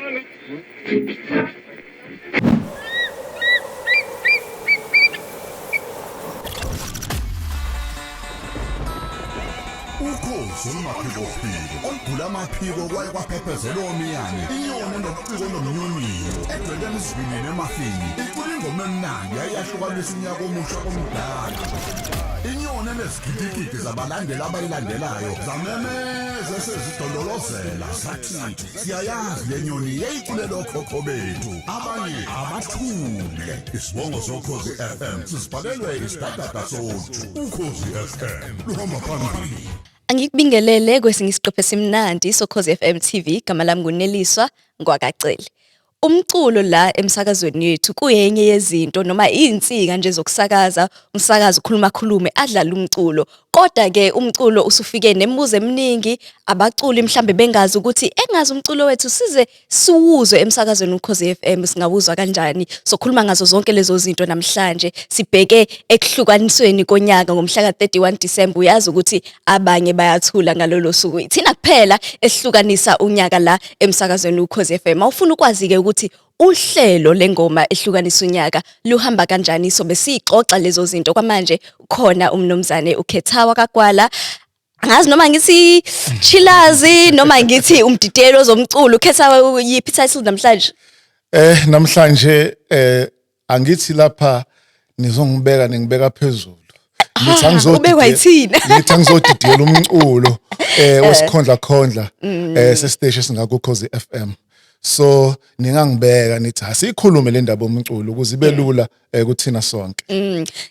Ukhozi olumaphikophiko olugula amaphiko kwaye kwaphephezela omiyane, inyoni enobuciko nomnyonyiyo edwele emzwini nemafini, icula ingoma emnandi yayahlukanisa unyaka omusha komdala. Inyoni enezigidigidi zabalandeli abayilandelayo zamemeza esezidondolozela zathi siyayazi le nyoni yayiculela okhokho bethu, abanye abathule. Isibongo soKhozi FM sisibhalelwe isidadada soju. Ukhozi FM luhamba phambili. Angikubingelele kwesinye isiqephu esimnandi soKhozi FM TV. Igama lami nguNeliswa ngwakaCele. Umculo la emsakazweni yethu kuyenye yezinto noma iy'nsika nje zokusakaza, umsakazi ukhuluma akhulume adlale umculo. Kodwa-ke umculo usufike nemibuzo eminingi, abaculi mhlambe bengazi ukuthi engazi umculo wethu size siwuzwe emsakazweni uKhozi FM singawuzwa kanjani. Sokhuluma ngazo zonke lezo zinto namhlanje, sibheke ekuhlukanisweni konyaka ngomhla ka-31 December. Uyazi ukuthi abanye bayathula ngalolo suku, ithina kuphela esihlukanisa unyaka la emsakazweni uKhozi FM. Awufuna ukwazi-ke ukuthi uhlelo lengoma ehlukanisa unyaka luhamba kanjani, sobe siyixoxa lezo zinto. Kwamanje khona umnumzane uKhethawa kaGwala, angazi noma ngithi Chilazi noma ngithi umdidiyelo zomculo. Ukhetha yiphi title namhlanje? Namhlanje angithi lapha nizongibeka, ningibeka phezulu. Ngithi ubekwa yithina. Ngithi angizodidiyela umculo wesikhondla khondla sesiteshi esingakukhozi FM. So ningangibeka nithi asikhulume le ndaba yomculo ukuze ibe lula kuthina sonke.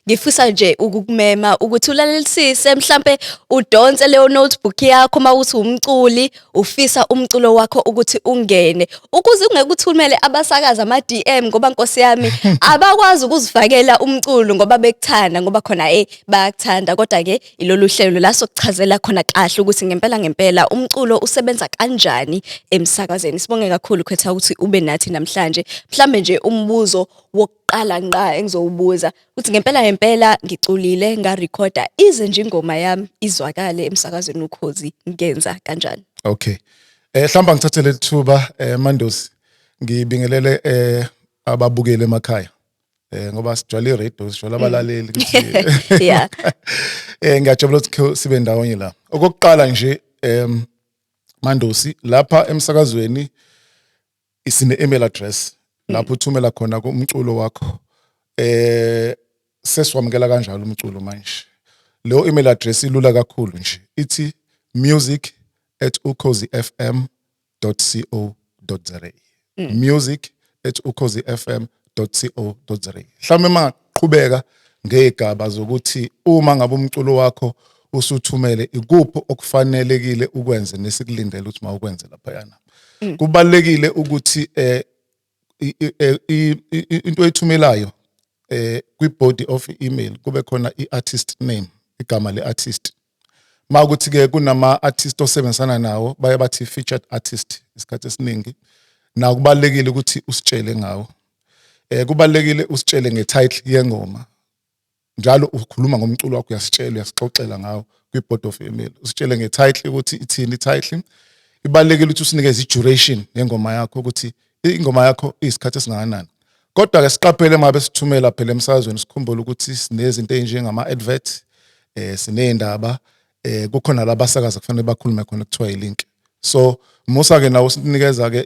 Ngifisa nje ukukumema ukuthi ulalelisise, mhlambe udonse leyo notebook yakho uma uthi umculi ufisa umculo wakho ukuthi ungene, ukuze ungeke uthumele abasakazi ama DM, ngoba nkosi yami abakwazi ukuzifakela umculo ngoba bekuthanda, ngoba khona bayakuthanda. Kodwa ke ilolu hlelo la sokuchazela khona kahle ukuthi ngempela ngempela umculo usebenza kanjani emsakazweni. Sibonge kakhulu Khetha ukuthi ube nathi namhlanje. Mhlambe nje umbuzo wokuqala ngqa engizowubuza ukuthi ngempela ngempela ngiculile ngarekhoda, ize nje ingoma yami izwakale emsakazweni uKhozi, ngenza kanjani? Okay. Mhlawumbe ngithathe leli thuba, Mandosi, ngibingelele ababukeli emakhaya. Ngoba sijwayele i-radio, sijwayele abalaleli ukuthi ngiyajabula ukuthi sibe ndawonye la. Okokuqala nje, Mandosi, lapha emsakazweni isine email address lapho uthumela khona umculo wakho. Sesiwamukela kanjalo umculo manje. Leyo email address ilula kakhulu nje, ithi music@ukhozifm.co.za, music@ukhozifm.co.za. Mhlawumbe mangaqhubeka ngezigaba zokuthi uma ngabe umculo wakho usuthumele, ikuphi okufanelekile ukwenze nesikulindele ukuthi mawukwenze laphayana. Kubalekile ukuthi into oyithumelayo kwi body of email kube khona i-artist name, igama le-artist. Makuthi ke kunama artist osebenzisana nawo, baye bathi featured artist isikhathi esiningi, na kubalekile ukuthi usitshele ngawo. Kubalekile usitshele nge-title yengoma. Njalo ukhuluma ngomculo wakho, uyasitshela, uyasixoxela ngawo kwi-body of email, usitshele nge-title ukuthi ithini i-title. Ibalulekile ukuthi usinikeze i-duration yengoma yakho, ukuthi ingoma yakho iyisikhathi esingakanani. Kodwa ke siqaphele uma sithumela phela emsakazweni, sikhumbule ukuthi sinezinto ezinjengama-advert, siney'ndaba, kukhona labasakaza kufanele bakhulume khona, kuthiwa i-link. So musa ke nawo sinikeza ke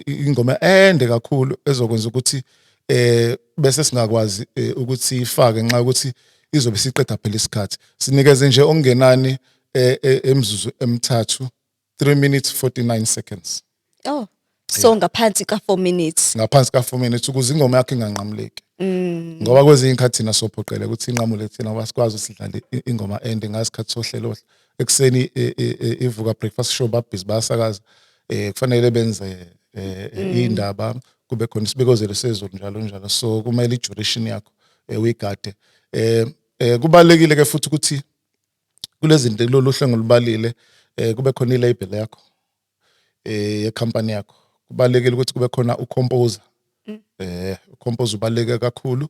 ingoma ende kakhulu ezokwenza ukuthi bese singakwazi ukuthi ifake nxa ukuthi izobe siqeda phela isikhathi. Sinikeze nje okungenani emzuzu emithathu, 3 minutes 49 seconds. Oh, so ngaphansi ka 4 minutes. Ngaphansi ka 4 minutes, ukuze ingoma yakho inganqamuleki, ngoba kwezinye inkathi thina sophoqele ukuthi inqamule thina, ngoba sikwazi usidlale ingoma ende ngasikhathi sohlelo ekuseni. Ivuka Breakfast Show babhizi bayasakaza, kufanele benze indaba, kube khona isibikozelo sezulu, njalo njalo. So kumele i-duration yakho uyigade. Kubalekile ke futhi ukuthi kulezi zinto lolu hlengo lubalile kube khona i-label yakho ye-company yakho. Kubalekile ukuthi kube khona u-composer. U-composer ubaluleke kakhulu.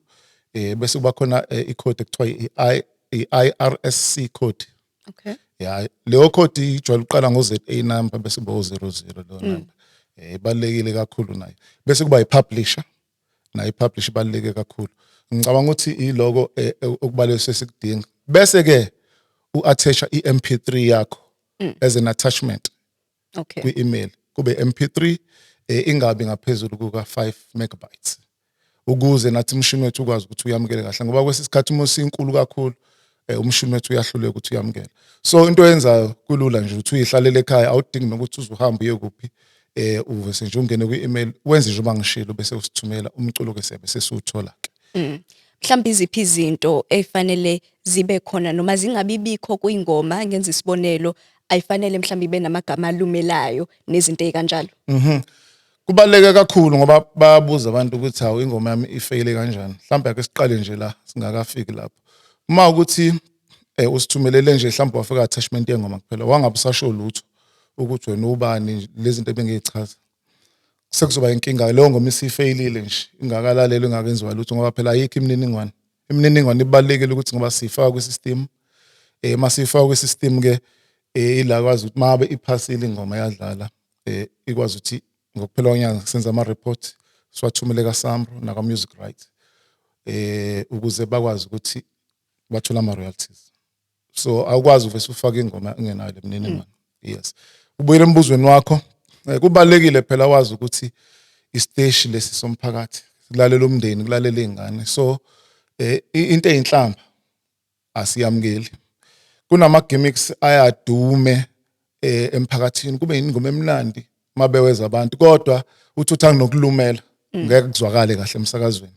Bese kuba khona i-code ekuthiwa i-IRSC code. Ya, leyo code ijwayele ukuqala ngo ZA number bese kuba u00 leyo number. Ibalulekile kakhulu nayo. Bese kuba i-publisher, nayo i-publisher ibaluleke kakhulu. Ngicabanga ukuthi iloko okubalulekile sesikudinga. Bese ke u-attacha i-MP3 yakho as an attachment kwi-email, kube MP3, ingabi ngaphezulu kuka 5 megabytes, ukuze nathi umshini wethu ukwazi ukuthi uyamukele kahle, ngoba kwesikhathi uma usinkulu kakhulu, umshini wethu uyahluleka ukuthi uyamukele. So into oyenzayo kulula nje ukuthi uyihlalele ekhaya, awudingi nokuthi uze uhambe uye kuphi, uvese nje ungene kwi-email, wenze nje uba ngishilo, bese usithumela umculo ke, siyabe sesiwuthola ke. Mhlawumbe iziphi izinto ezifanele zibe khona noma zingabi bikho kwingoma? Ngenza isibonelo, ayifanele mhlawumbe ibe namagama alumelayo nezinto ezikanjalo? Kubaluleke kakhulu, ngoba bayabuza abantu ukuthi, hawu, ingoma yami ifeyile kanjani? Mhlawumbe ake siqale nje la singakafiki lapho. Uma ukuthi usithumelele nje, mhlawumbe wafika attachment yengoma kuphela, wangabe usasho lutho ukuthi wena ubani, lezi zinto ebengiyichaza, sekuzoba inkinga. Leyo ngoma isifeyilile nje ingakalalelwa, ingakenziwa lutho, ngoba phela ayikho imininingwane. Imininingwane ibalulekile ukuthi ngoba siyifaka kwi-system, masiyifaka kwi-system ke, ila kwazi ukuthi mabe iphasile ingoma, yadlala, ikwazi ukuthi ngokuphela konyaka senza ama report, siwathumele kaSAMRO naka Music Rights, ukuze bakwazi ukuthi bathole ama royalties. So awukwazi uvese ufake ingoma engenayo le mininingwane. Yes, ubuyele embuzweni wakho, kubalulekile phela wazi ukuthi isiteshi lesi somphakathi, kulalela umndeni, kulalela izingane, so into eyinhlamba asiyamukeli. Kunama gimmicks ayadume emphakathini, kube ingoma emnandi mabeweza abantu, kodwa uthi uthanga nokulumela, ngeke kuzwakale kahle emsakazweni.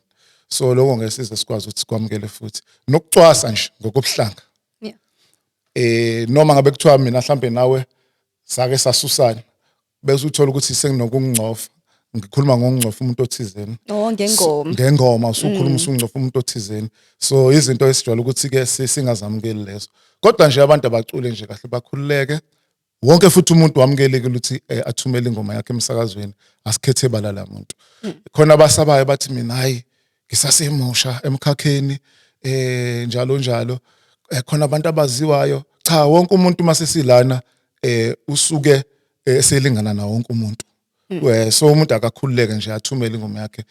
So lokho ngeke size sikwazi ukuthi sikwamukele, futhi nokucwasa nje ngokobuhlanga, noma ngabe kuthiwa mina mhlambe nawe sake sasusana, bese uthola ukuthi senginokungcofa, ngikhuluma ngokungcofa umuntu othizeni. Oh, ngengoma. Ngengoma usukhuluma usungcofa umuntu othizeni. So izinto esijwayele ukuthi ke singazamukeli lezo. Kodwa nje abantu abacule nje kahle, bakhululeke. Wonke futhi umuntu wamukelekile ukuthi athumele ingoma yakhe emsakazweni, asikhethe bala la muntu. Khona abasabayo bathi, mina hayi, ngisasemusha emkhakheni, njalo njalo, khona abantu abaziwayo. Cha, wonke umuntu mase silana usuke eselingana nawo wonke umuntu. So umuntu akakhululeke nje athumele ingoma yakhe.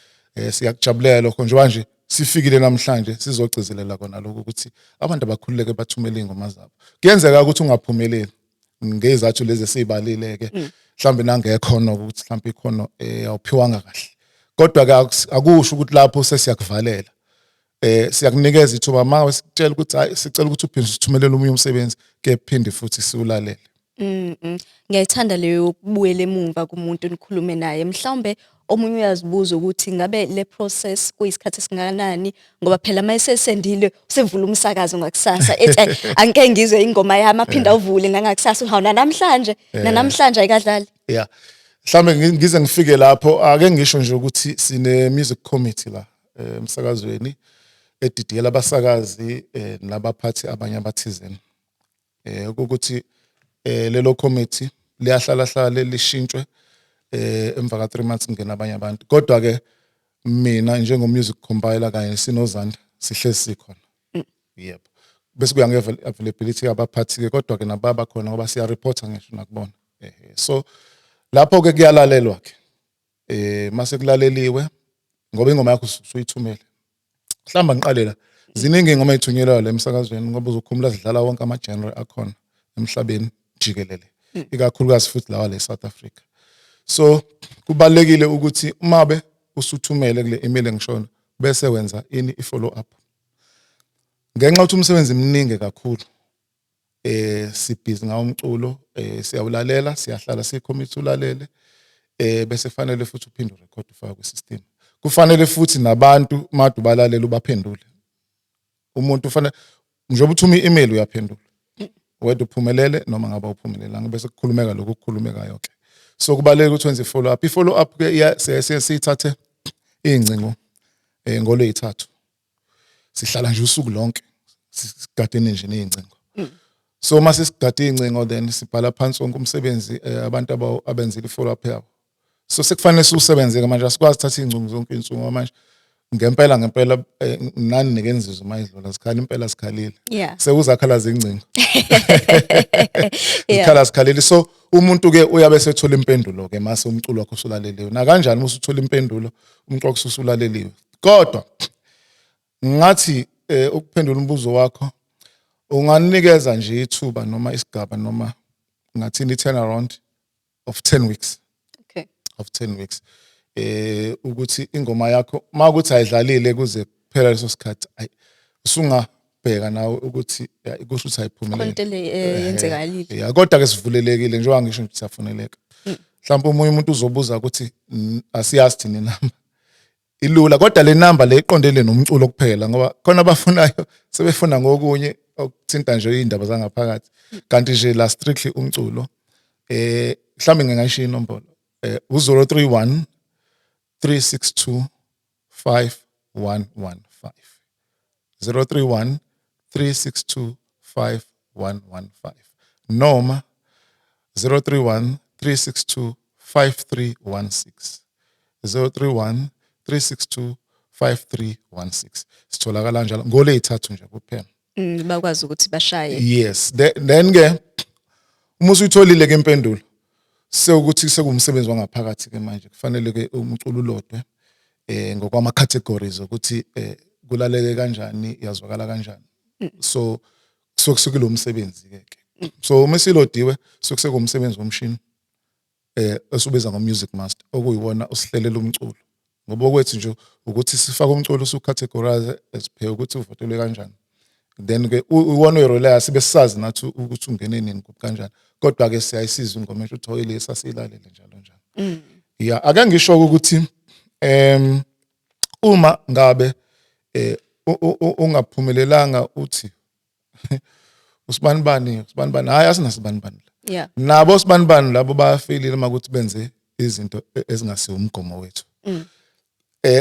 Siyakujabulela lokho, njengoba nje sifikile namhlanje sizogcizelela kona lokho ukuthi abantu abakhululeke bathumele ingoma zabo. Kuyenzeka ukuthi ungaphumeleli ngezathu lezi esibalile ke, mhlambe nangekhono, ukuthi mhlambe ikhono awuphiwanga kahle, kodwa ke akusho ukuthi lapho sesiyakuvalela. Siyakunikeza ithuba ma sitshela ukuthi hayi, sicela ukuthi uphinde usithumelele omunye umsebenzi ke, phinde futhi siwulalele. Ngiyayithanda leyo yokubuyela emumva kumuntu nikhulume naye. Mhlawumbe omunye uyazibuza ukuthi ngabe le process kuyisikhathi esingakanani, ngoba phela uma esesendile usevula umsakazo ngakusasa ethi, "Ayi, angike ngizwe ingoma yami," aphinde awuvule nangakusasa, hawu, nanamhlanje, nanamhlanje ayikadlali. Yeah, mhlambe ngize ngifike lapho, ake ngisho nje ukuthi sine music committee la emsakazweni edidiyela abasakazi nabaphathi abanye abathizeni, ukuthi lelo committee liyahlala hlale lishintshwe, emva ka 3 months kungena abanye abantu. Kodwa ke mina njengo music compiler kanye sinoZanda sihlezi sikhona, yebo, bese kuya nge-availability yabaphathi ke, kodwa ke nababa khona ngoba siya reporta ngisho nakubona. So lapho ke kuyalalelwa ke, mase kulaleliwe, ngoba ingoma yakho usuyithumele. Mhlawumbe ngiqale la, ziningi ingoma ey'thunyelwayo la emsakazweni, ngoba uzokhumbula sidlala wonke ama-genre akhona emhlabeni jikelele, ikakhulukazi futhi lawa la e-South Africa. So kubalulekile ukuthi uma be usuthumele kule email engishona, bese wenza ini? I-follow up, ngenxa yokuthi umsebenzi mningi kakhulu. Sibhizi ngawo umculo, siyawulalela, siyahlala siyi-committee, ulalele, bese kufanele futhi uphinde urecord, ufake kwi-system. Kufanele futhi nabantu made ubalalela, ubaphendule. Umuntu ufanele njengoba uthuma i-email, uyaphendula whether uphumelele noma ngabe uphumelelanga, bese kukhulumeka lokhu okukhulumekayo ke. So kubalulekile ukuthi wenze i-follow up. I-follow up ke siye siyithathe iy'ngcingo ngolwey'thathu, sihlala nje usuku lonke sigadene nje ney'ngcingo. So uma sesigade iy'ngcingo, then sibhala phansi wonke umsebenzi abantu abenzile i-follow up yabo. So sekufanele siwusebenze-ke manje, asikwazi ukuthatha iy'ngcingo zonke iy'nsuku, ngoba manje Ngempela ngempela, nani nike nizizwe mayidlula zikhala, impela zikhalile. Sekuzakhala zingcingo. Zikhala zikhalile. So umuntu ke uyabe sethola impendulo ke mase umculo wakho usulaleliwe. Na kanjani uma usuthola impendulo, umculo wakho usulaleliwe. Kodwa ngathi ukuphendula umbuzo wakho, unganikeza nje ithuba noma isigaba noma ngathini, i-turnaround of 10 weeks. Of 10 weeks ukuthi ingoma yakho makuthi ayidlalile kuze kuphela leso sikhathi, ayi, usungabheka nawe ukuthi ya, kusho ukuthi ayiphumelele. Khona into le yenzekalile. Ya, kodwa ke sivulelekile, njengoba ngisho ukuthi siyafuneleka. Mhlawumbe omunye umuntu uzobuza ukuthi asiyazi thina inamba ilula, kodwa le namba le iqondele nomculo kuphela, ngoba khona abafunayo sebefuna ngokunye okuthinta nje indaba zangaphakathi, kanti nje la strictly umculo. Mhlawumbe ngingayishiya inombolo, u031 362 5115, 031 362 5115 noma 031 362 5316, 031 362 5316. Sitholakala njalo ngoleyithathu nje kuphela. Bakwazi ukuthi bashaye. Yes. Then ke uma usuyitholile ke impendulo, sekuthi sekumsebenzi wangaphakathi ke manje, kufanele ke umculo ulodwe ngokwama categories ukuthi kulaleke kanjani, yazwakala kanjani. So kusuke kusuke umsebenzi ke. So uma silodiwe, suke sekumsebenzi womshini esubiza ngo music master, okuyiwona osihlelela umculo, ngoba okwethu nje ukuthi sifake umculo usucategorize esiphe ukuthi uvotelwe kanjani, then ke iwona uyirole, sibe sisazi nathi ukuthi ungene nini kanjani. Kodwa ke siyayisiza ingoma esho ukuthi oyile sasiyilalele njalo njalo. Ya, ake ngisho ukuthi uma ngabe ungaphumelelanga, uthi usibanibani, usibanibani, hayi, asinasibanibani la. Nabo sibanibani labo bayafelile makuthi benze izinto ezingasiwo umgomo wethu.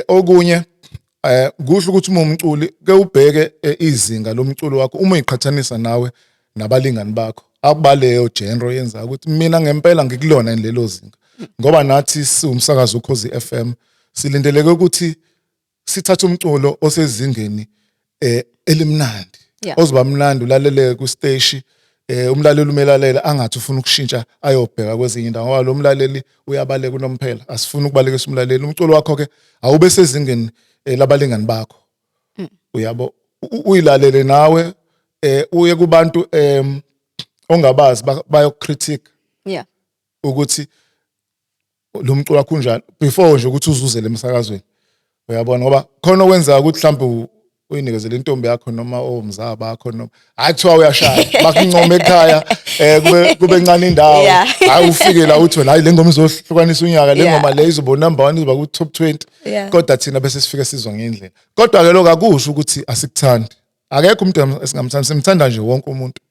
Okunye kuhle ukuthi uma umculi ke ubheke izinga lomculo wakho, uma uyiqhathanisa nawe nabalingani bakho akubaleyo genre yenza, ukuthi mina ngempela ngikulona yini lelo zinga, ngoba nathi siwumsakazo Ukhozi FM silindeleke ukuthi sithathe umculo osezingeni elimnandi, ozoba mnandi ulaleleke ku station, umlaleli umelalela angathi ufuna ukushintsha ayobheka kwezinye indawo, ngoba lo mlaleli uyabaleka unomphela. Asifuni ukubalekisa umlaleli. Umculo wakho ke awube sezingeni labalingani bakho, uyabo, uyilalele nawe, uye kubantu ongabazi bayokucritique ukuthi lo mculo wakho unjani before nje ukuthi uzuzele emsakazweni, uyabona, ngoba khona okwenzeka ukuthi mhlawumbe uyinikezele intombi yakho noma omzaba bakho, noma hayi, kuthiwa uyashaya, bakuncoma ekhaya, kube ncane indawo. Hayi, ufike la uthi wena, hayi, le ngoma izohlukanisa unyaka, le ngoma le izoba number 1, izoba ku top 20. Kodwa thina bese sifike sizwa ngendlela. Kodwa ke lokho akusho ukuthi asikuthandi. Akekho umuntu esingamthandi, simthanda nje wonke umuntu.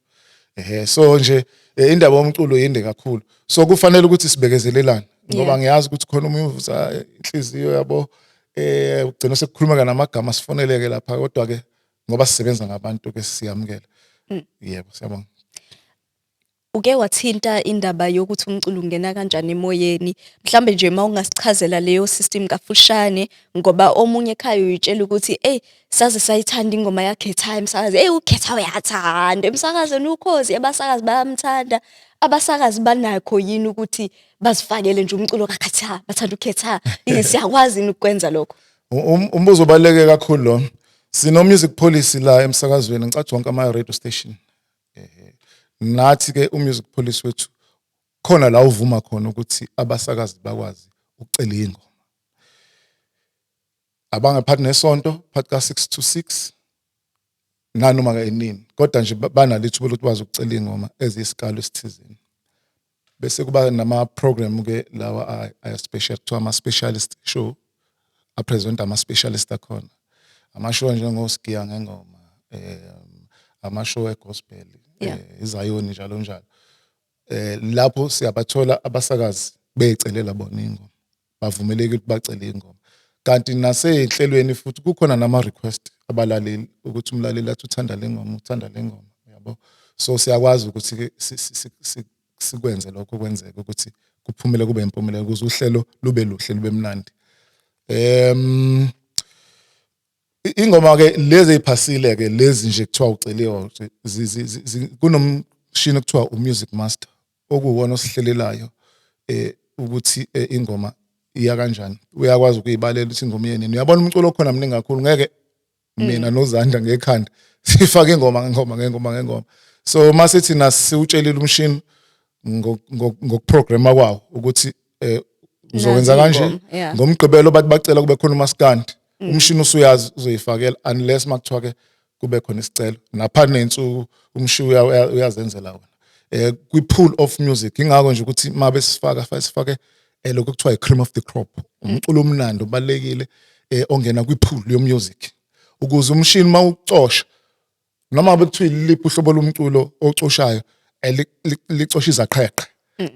Ehe, so nje indaba yomculo yinde kakhulu, so kufanele ukuthi sibekezelelane, ngoba ngiyazi ukuthi khona umuntu uvusa inhliziyo, yabo, ugcina sekukhulumeka namagama, sifoneleke lapha. Kodwa ke ngoba sisebenza ngabantu ke, siyamukela. Yebo, siyabonga. Uke wathinta indaba yokuthi umculo ungena kanjani emoyeni. Mhlambe nje uma ungasichazela leyo system kafushane, ngoba omunye ekhaya uyitshela ukuthi, "Ey, saze sayithanda ingoma yaKhetha emsakazi. Ey, uKhetha uyathanda emsakazweni Ukhozi, abasakazi bayamthanda." Abasakazi banakho yini ukuthi bazifakele nje umculo kaKhetha, bathanda uKhetha? Siyakwazi yini ukukwenza lokho? Umbuzo obaluleke kakhulu lo. Sino music policy la emsakazweni, ngicathi wonke ama radio station. Nathi ke umusic policy wethu khona la uvuma khona ukuthi abasakazi bakwazi ukucela ingoma. Abangaphathi nesonto phakathi ka 6 to 6 nanoma ke nini, kodwa nje banalo ithuba lokuthi bazi ukucela ingoma eziyisikalo esithizeni. Bese kuba nama program ke lawa aya special, kuthiwa ama specialist show, apresent ama specialist akhona, ama show njengosigiya ngengoma, ama show egospel, izayoni, njalo njalo. Lapho siyabathola abasakazi beyicelela bona ingoma, bavumelekile ukuthi bacele ingoma. Kanti nasey'nhlelweni futhi kukhona nama request abalaleli, ukuthi umlaleli athi uthanda le ngoma, uthanda le ngoma, yabo. So siyakwazi ukuthi sikwenze lokho kwenzeke, ukuthi kuphumele kube impumelelo, ukuze uhlelo lube luhle, lube mnandi. Ingoma ke lezi eziphasile ke, lezi nje kuthiwa uceliwe, kunomshini okuthiwa u-music master, okuwona osihlelelayo ukuthi ingoma iya kanjani. Uyakwazi ukuyibalela ukuthi ingoma iye nini. Uyabona, umculo okhona mningi kakhulu, ngeke mina noZanda ngekhanda sifake ingoma ngengoma ngengoma ngengoma. So mase thina siwutshelile umshini ngokuprograma kwawo ukuthi uzokwenza Nazi kanje iy'ngoma, yeah. ngomgqibelo, bathi bacela kube khona umaskandi, umshini usuyazi uzoyifakela, unless makuthiwa ke kube khona isicelo napha nensuku, umshini uyazenzela wona kwi-pool of music. Ingakho nje ukuthi mabe sifaka, sifake lokho kuthiwa i-cream of the crop, umculo omnandi obalekile ongena kwi-pool yo-music, ukuze umshini mawucosha, noma ngabe kuthiwa iliphi uhlobo lomculo ocoshayo, licosha izaqheqhe,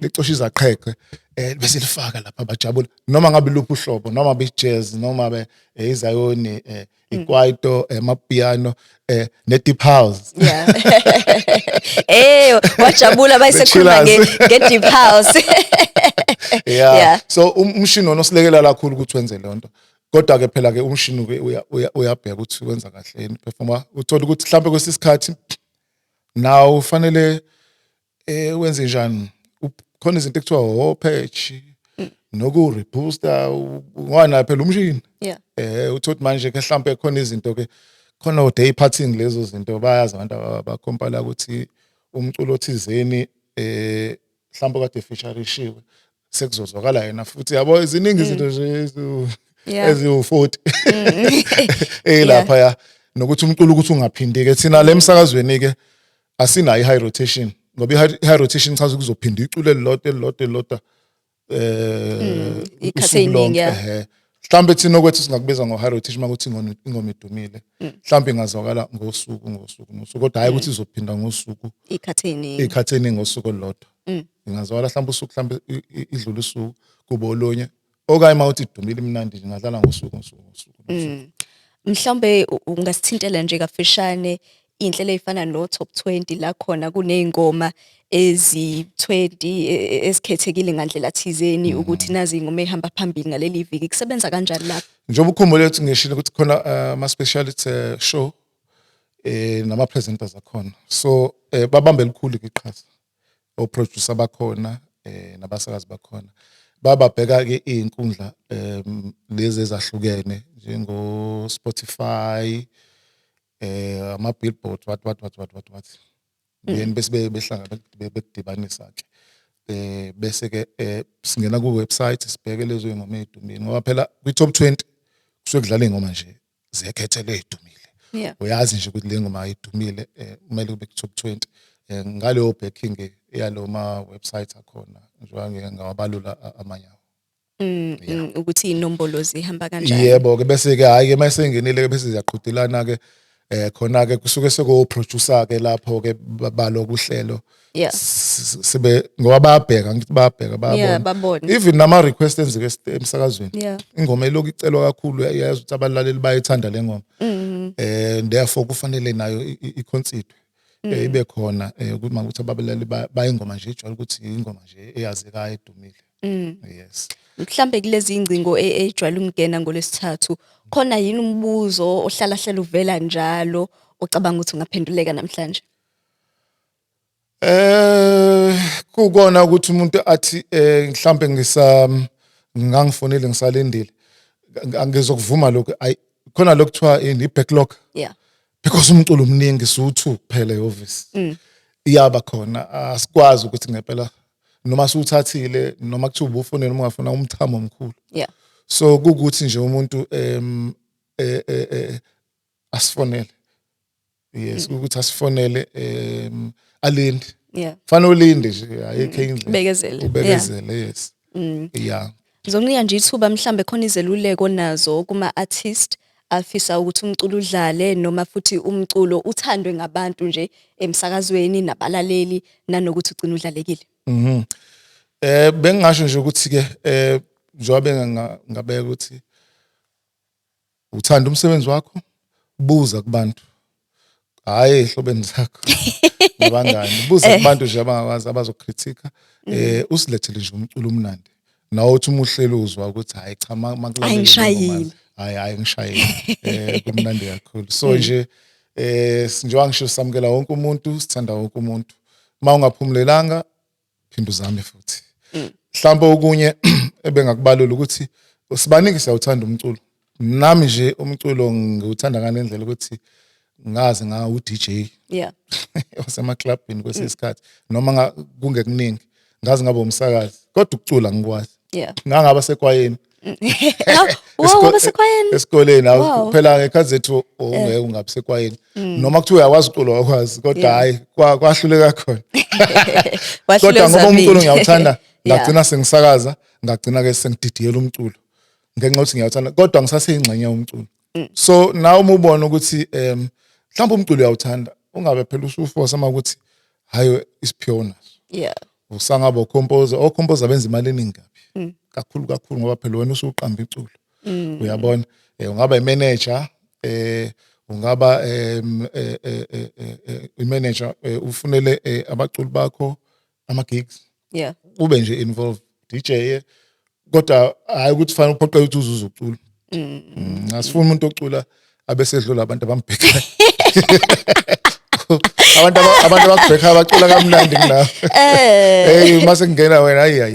licosha izaqheqhe, bese lifaka lapha, bajabula, noma ngabe luphi uhlobo, noma be jazz, noma be izayoni, ikwaito, amapiano, ne deep house. Yeah. Wajabula bayisekhuluma The nge deep house. Yeah. So umshini wona osilekelela kakhulu ukuthi wenze leyo nto, kodwa ke phela ke umshini ke uyabheka ukuthi wenza kahle yini, performa. Uthola ukuthi mhlawumbe kwesisikhathi naw ufanele wenze njani, khona izinto ekuthiwa o-patch noku rebooster, ngoba phela umshini uthola ukuthi manje ke mhlawumbe khona izinto ke, khona o day parting, lezo zinto bayazi abantu abakhompala ukuthi umculo othizeni mhlawumbe kade featureishiwe, sekuzozwakala yena futhi, yabo. Ziningi izinto nje eziwu-40 lapha ya, nokuthi umculo ukuthi ungaphindike. Thina le emsakazweni ke asinayo i-high rotation, ngoba i-high rotation chaza ukuzophinda iculo elilodwa, elilodwa, elilodwa Iy'khathi usuku ey'ningi, lonke. Yeah. Ehhe, mhlawumbe thina okwethu singakubiza ngo-high rotation makuthi ingoma idumile, mhlawumbe ingazwakala ngosuku, ngosuku, ngosuku, kodwa hhayi ukuthi izophinda ngosuku Iy'khathi ey'ningi. Iy'khathi ey'ningi ngosuku olulodwa. Ingazwakala mhlawumbe usuku, mhlawumbe idlule usuku, kube olunye, okanye uma uthi idumile, imnandi nje, ingadlala ngosuku, ngosuku, ngosuku, ngosuku. Mhlawumbe ungasithintela nje kafishane iy'nhlelo ey'fana no-Top 20, la khona kuney'ngoma ezi-20 ezikhethekile ngandlela thizeni, ukuthi nazi iy'ngoma ey'hamba phambili ngaleli viki. Kusebenza kanjani lapho? Njengoba ukhumbule ukuthi ngishilo ukuthi khona ama-speciality show nama-presenters akhona, so babambe elikhulu iqhaza o-producer bakhona nabasakazi bakhona. Bababheka ke izinkundla lezi ezahlukene njengo Spotify, ama billboard, what what what what what what, then bese behlanga bekudibanisa ke, bese ke singena ku website, sibheke lezo ingoma ezidumile, ngoba phela kwi top 20 kusuke kudlala ingoma nje zekhethelo ezidumile. Uyazi nje ukuthi le ngoma ayidumile, kumele kube ku top 20, ngaleyo backing yalo ma website akhona, njengoba ngike ngawabalula amanye awo. Ukuthi iy'nombolo zihamba kanjani. Yebo ke, bese ke hayi ke masengenile ke, bese ziyaqhudelana ke, khona ke kusuke seko producer ke lapho ke balo kuhlelo. Sibe ngoba bayabheka, ngithi bayabheka, bayabona. Babone. Even nama request enzeke emsakazweni, ingoma elokhu icelwa kakhulu, uyazi ukuthi abalaleli bayithanda le ngoma, therefore kufanele nayo iconsider, ibe khona, ukuthi makuthi abalaleli bayingoma nje ijwayele ukuthi ingoma nje eyazekayo, edumile, yes. Mhlambe kulezi ingcingo ejwayele ukungena ngolwesithathu, khona yini umbuzo ohlala hlala uvela njalo ocabanga ukuthi ungaphenduleka namhlanje? Kukona ukuthi umuntu athi mhlambe ngingangifonile, ngisalindile, angizokuvuma lokho. Ayi, khona lokuthiwa ini, i-backlog, because umculo omningi, siwu-two kuphela ehhovisi, iyaba khona, asikwazi ukuthi ngempela noma siwuthathile, noma kuthiwa ubufune noma ungafuna, umthamo omkhulu. So kukuthi nje umuntu asifonele, yes, ukuthi asifonele, alinde. Fanele ulinde nje, ayikho indlela. Ubekezele. Ubekezele, yes, yeah. Ngizokunika nje ithuba, mhlambe khona izeluleko nazo kuma-artist afisa ukuthi umculo udlale, noma futhi umculo uthandwe ngabantu nje emsakazweni nabalaleli, nanokuthi ugcine udlalekile. Bengingasho nje ukuthi ke njengoba bengingabeka ukuthi uthanda umsebenzi wakho, buza kubantu, hayi ezihlobeni zakho nabangani, buza kubantu nje abangakwazi, abazokritika, usilethele nje umculo omnandi, nawe uthi uma uhleli uzwa ukuthi hayi cha, makulalele le ngoma. Ayingishayile. Hayi, hayi, ngishayile, kumnandi kakhulu. So nje njengoba ngisho, samukela wonke umuntu, sithanda wonke umuntu. Uma ungaphumelelanga, phinda uzame futhi. Mhlawumbe okunye ebengakubalula ukuthi sibaningi siyawuthanda umculo. Nami nje umculo ngiwuthanda ngalendlela ukuthi ngaze ngawu DJ wasemaklabhini kwesinye isikhathi, noma kungekuningi, ngaze ngabe umsakazi, kodwa ukucula ngikwazi. Ngangaba sekwayeni. Wow, waba sekwayeni? Esikoleni. Phela ngekhathi zethu ungeke ungabi sekwayeni, noma kuthiwa uyakwazi ukucula, wakwazi, kodwa hayi, kwahluleka khona. Wahluleka. Kodwa ngoba umculo Uzamile. ngiyawuthanda, ngagcina sengisakaza, ngagcina ke sengididiyela umculo ngenxa yokuthi ngiyawuthanda, kodwa ngisaseyingxenye yomculo. So nawe uma ubona ukuthi mhlawumbe umculo uyawuthanda, ungabe phela usuforce uma ukuthi hayi, isiphiwo naso. Usangaba ucomposer, ocomposer benza imali eningi kabi kakhulu kakhulu, ngoba phela wena usuqamba iculo, uyabona. Ungaba imanager, ungaba imanager, ufunele abaculi bakho ama gigs, ube nje involved, DJ, kodwa hayi ukuthi fanele uphoqe ukuthi uzuze ucula. Asifuni umuntu ocula abesedlula abantu abambhekayo, abantu abakubhekayo abacula kamnandi kunawe. Hey, mase kungena wena, hayi hayi.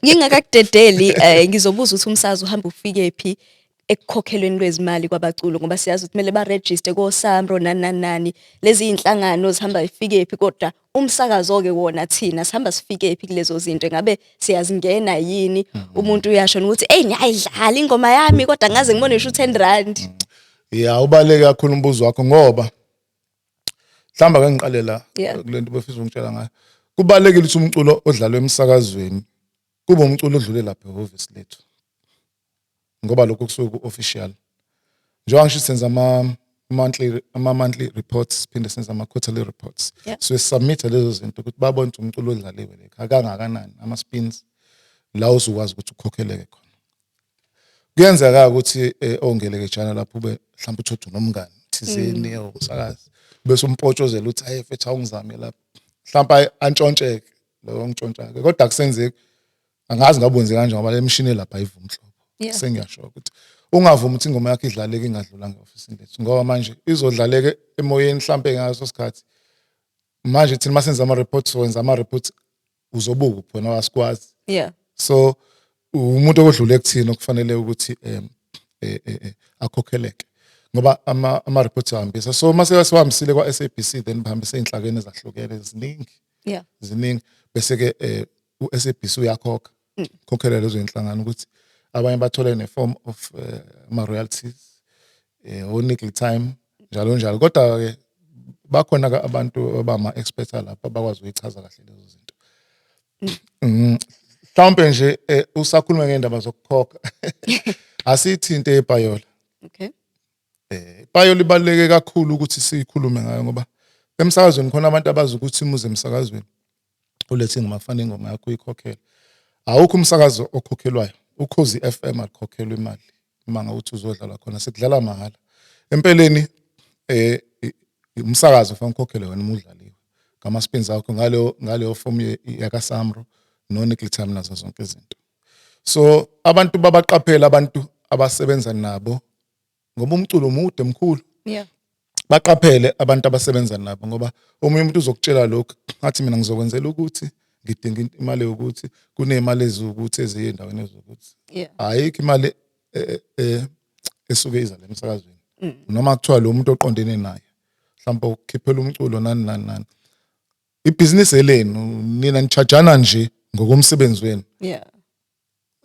Ngingakakudedeli, ngizobuza ukuthi umsakazo uhamba ufike phi ekukhokhelweni kwezimali kwabaculo, ngoba siyazi ukuthi kumele baregister koSAMRO nani nani nani, lezi inhlangano zihamba ifike phi, kodwa umsakazo ke wona thina sihamba sifike phi kulezo zinto? Ngabe siyazingena yini? Umuntu uyasho ukuthi, "Hey, ngiyayidlala ingoma yami, kodwa ngaze ngibone ngisho 10 rand." Ya, ubaleke kakhulu umbuzo wakho, ngoba mhlawumbe ake ngiqale la kule nto befisa ungitshela ngayo. Kubalekile ukuthi umculo odlalwa emsakazweni kube umculo odlule lapha ehhovisi lethu, ngoba lokho kusuke ku-official. Njengoba ngisho, senza ama-monthly reports, siphinde senze ama-quarterly reports. So sisubmit lezo zinto ukuthi babone ukuthi umculo odlaliwe le akangakanani, ama-spins la uzokwazi ukuthi ukhokheleke khona. Kuyenzeka ukuthi ongelekejana lapho ube mhlawumbe uthotha unomngani thizeni umsakazi, bese umpotshozela ukuthi, "Hayi mfethu, awungizame lapho," mhlawumbe antshontsheke lo ngitshontshake, kodwa akusenzeki. Angazi ngabe wenze kanjani, ngoba le mishini lapha ayivumi nhlobo. Sengiyasho ukuthi ungavumi ukuthi ingoma yakho idlaleke ingadlulanga e-ofisini lethu, ngoba manje izodlaleka emoyeni mhlampe ngaso sikhathi. Manje thina masenza ama-reports, wenza ama-reports, uzobuka uphi wena? Asikwazi. So umuntu okodlule kuthina okufanele ukuthi akhokheleke, ngoba ama reports ahambisa. So mase siwahambisile kwa SABC, then bahambise inhlakeni ezahlukene ziningi. Ziningi, bese ke uSABC uyakhokha, khokhela lezo inhlangano, ukuthi abanye bathole ne form of ama royalties, o nickel time, njalo njalo. Kodwa ke bakhona ke abantu abama experts lapha abakwazi ukuyichaza kahle lezo zinto. Mhlawumbe nje usakhuluma ngendaba zokukhokha, asithinte epayola. Payola ibaluleke kakhulu ukuthi sikhulume ngayo, ngoba emsakazweni khona abantu abazi ukuthi muze emsakazweni ulethe ingoma, fanele ingoma yakho uyikhokhele. Awukho umsakazo okhokhelwayo. Ukhozi FM alikhokhelwa imali uma ngawuthi uzodlala khona, sekudlala mahhala. Empeleni umsakazo ufanele ukhokhele wena uma udlaliwe ngama spins akho ngaleyo form yaka SAMRO no nickel time nazo zonke izinto. So abantu babaqaphela abantu abasebenza nabo, ngoba umculo mude mkhulu. Baqaphele abantu abasebenza nabo, ngoba omunye umuntu uzokutshela lokhu, ngathi, "Mina ngizokwenzela ukuthi ngidinga imali yokuthi kunemali eziwukuthi eziye endaweni ezokuthi." Ayikho imali esuke iza la emsakazweni, noma kuthiwa lo muntu oqondene naye mhlawumbe ukukhiphela umculo, nani nani nani. Ibhizinisi elenu nina, nichajana nje ngokomsebenzi wenu.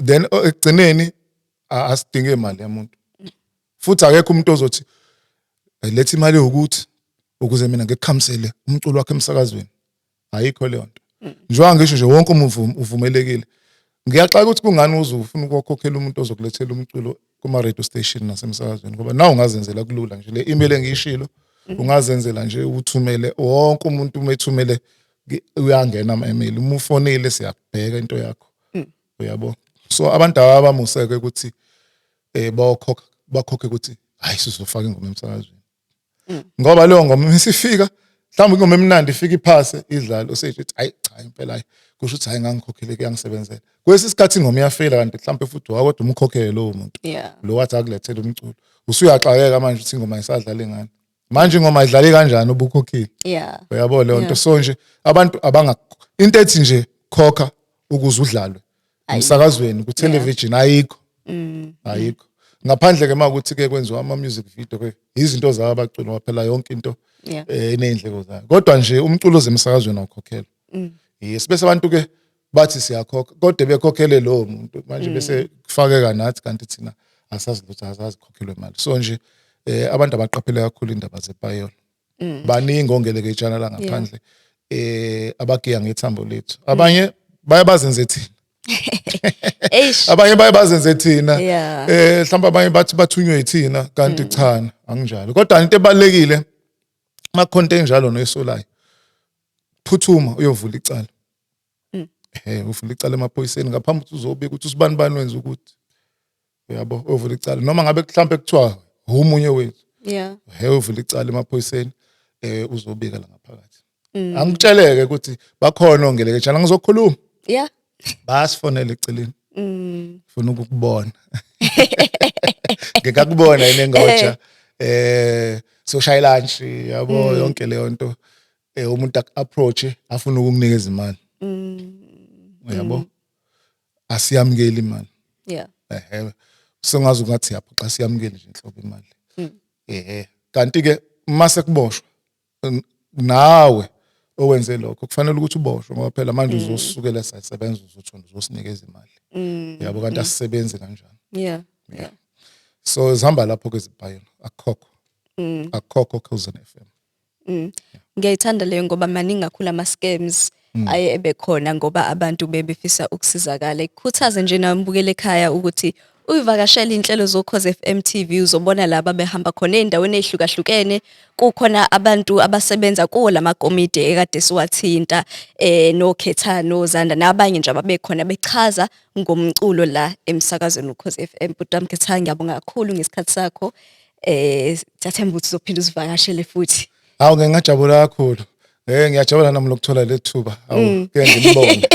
Then ekugcineni asidinge imali yamuntu, futhi akekho umuntu ozothi, "Letha imali yokuthi ukuze mina ngikukhamisele umculo wakhe emsakazweni." Ayikho leyo nto. Njengoba ngisho nje, wonke umuntu uvumelekile. Ngiyaxaka ukuthi kungani uze ufuna ukukhokhela umuntu ozokulethela umculo kuma radio station nasemsakazweni, ngoba nawe ungazenzela kulula nje. Le email engiyishilo, ungazenzela nje, uthumele wonke umuntu. Uma ethumele, uyangena ama-email. Uma ufonile, siyabheka into yakho, uyabo. So abantu abamuseke ukuthi bayokhokha, bakhokhe ukuthi hayi, sizofaka ingoma emsakazweni, ngoba leyo ngoma isifika mhlawumbe ingoma emnandi, ifika iphase idlale, usesho ukuthi, "Hayi cha, impela hayi." Kusho ukuthi hayi, ngangikhokhele, kuyangisebenzela. Kwesinye isikhathi ingoma iyafela, kanti mhlawumbe futhi wakodwa umkhokhele lowo muntu lo wathi akulethele umculo. Usuyaxakeka manje ukuthi ingoma isadlale ngani manje, ingoma idlale kanjani ubukhokhile? Uyabo leyo nto? So nje abantu abanga into ethi nje khokha ukuze udlalwe emsakazweni, ku television, ayikho, ayikho, ngaphandle ke makuthi ke kwenziwa ama music video ke, izinto zabo abaculi, ngoba phela yonke into ineyindleko zayo. Kodwa nje umculo zemsakazweni awukhokhelwa. Yes, bese abantu ke bathi siyakhokha, kodwa bekhokhele lowo muntu manje, bese kufakeka nathi, kanti thina asazi lutho, asazi khokhelwe imali. So nje abantu abaqaphele kakhulu indaba zepayolo. Baningi ongeleketshana la ngaphandle abagiya ngethambo lethu. Abanye baye bazenze thina, Eish. abanye baye bazenze thina, mhlawumbe abanye bathi bathunywe yithina, kanti cha, anginjalo. Kodwa into ebalekile, makhonto enjalo noyisolayo, phuthuma uyovula icala. Uvula icala emaphoyiseni ngaphambi ukuthi uzobika ukuthi usibani bani wenza ukuthi, uyabo, uyovula icala noma ngabe mhlawumbe kuthiwa umunye wethu. Uvula icala emaphoyiseni, uzobika la ngaphakathi. Angikutsheleke ukuthi bakhona ongeleketshana, ngizokhuluma, bayasifonela eceleni, funa ukukubona, ngikakubona yini engoja, soshaya lunch, yabo, yonke leyo nto. Umuntu approach afuna ukukunikeza imali, uyabo, asiyamukeli imali. Ehe, sengazi ungathi yaphoxa, siyamukeli nje inhlobo imali. Kanti ke mase kuboshwa nawe owenze lokho, kufanele ukuthi uboshwe, ngoba phela manje uzosukela sasebenza, uzothonda uzosinikeza imali, yabo, kanti asisebenzi kanjani. So zihamba lapho ke zibhayela, akukhokho, akukhokho Khozini FM. Ngiyayithanda leyo, ngoba maningi kakhulu ama scams aye ebekhona ngoba abantu bebefisa ukusizakala. Ikhuthaze nje nambukele ekhaya ukuthi uyivakashele inhlelo zoKhozi FM TV, uzobona laba behamba khona ey'ndaweni ey'hlukahlukene. Kukhona abantu abasebenza kuwo lamakomidi ekade siwathinta, noKhetha noZanda nabanye nje ababekhona bechaza ngomculo la emsakazweni uKhozi FM. Bhuti wami Khethani, ngiyabonga kakhulu ngesikhathi sakho. Siyathemba ukuthi uzophinda uzivakashele futhi. Hawu, ngeke, ngajabula kakhulu. Ngiyajabula nami lokuthola lethuba. Hawu, ke ngibonge.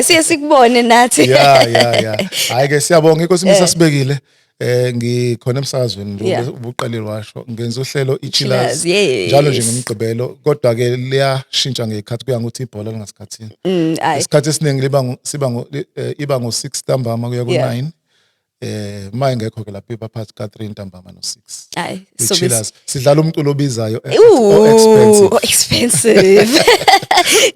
Siye sikubone nathi. Ya. Hayi ke, siyabonga, inkosi misasibekile. Ngikhona emsakazweni nje, ubuqalile washo, ngenza uhlelo iChillers njalo nje ngomgqibelo, kodwa ke liyashintsha ngekhathi, kuya ngokuthi ibhola lingasikhathini. Ayi. Isikhathi esiningi liba ngo siba ngo iba ngo6 ntambama kuya ku9. Ma ingekho ke lapho iba phakathi ka 3 ntambama no6. Ayi, so iChillers sidlala umculo obizayo, Ooh, expensive. Oh, expensive.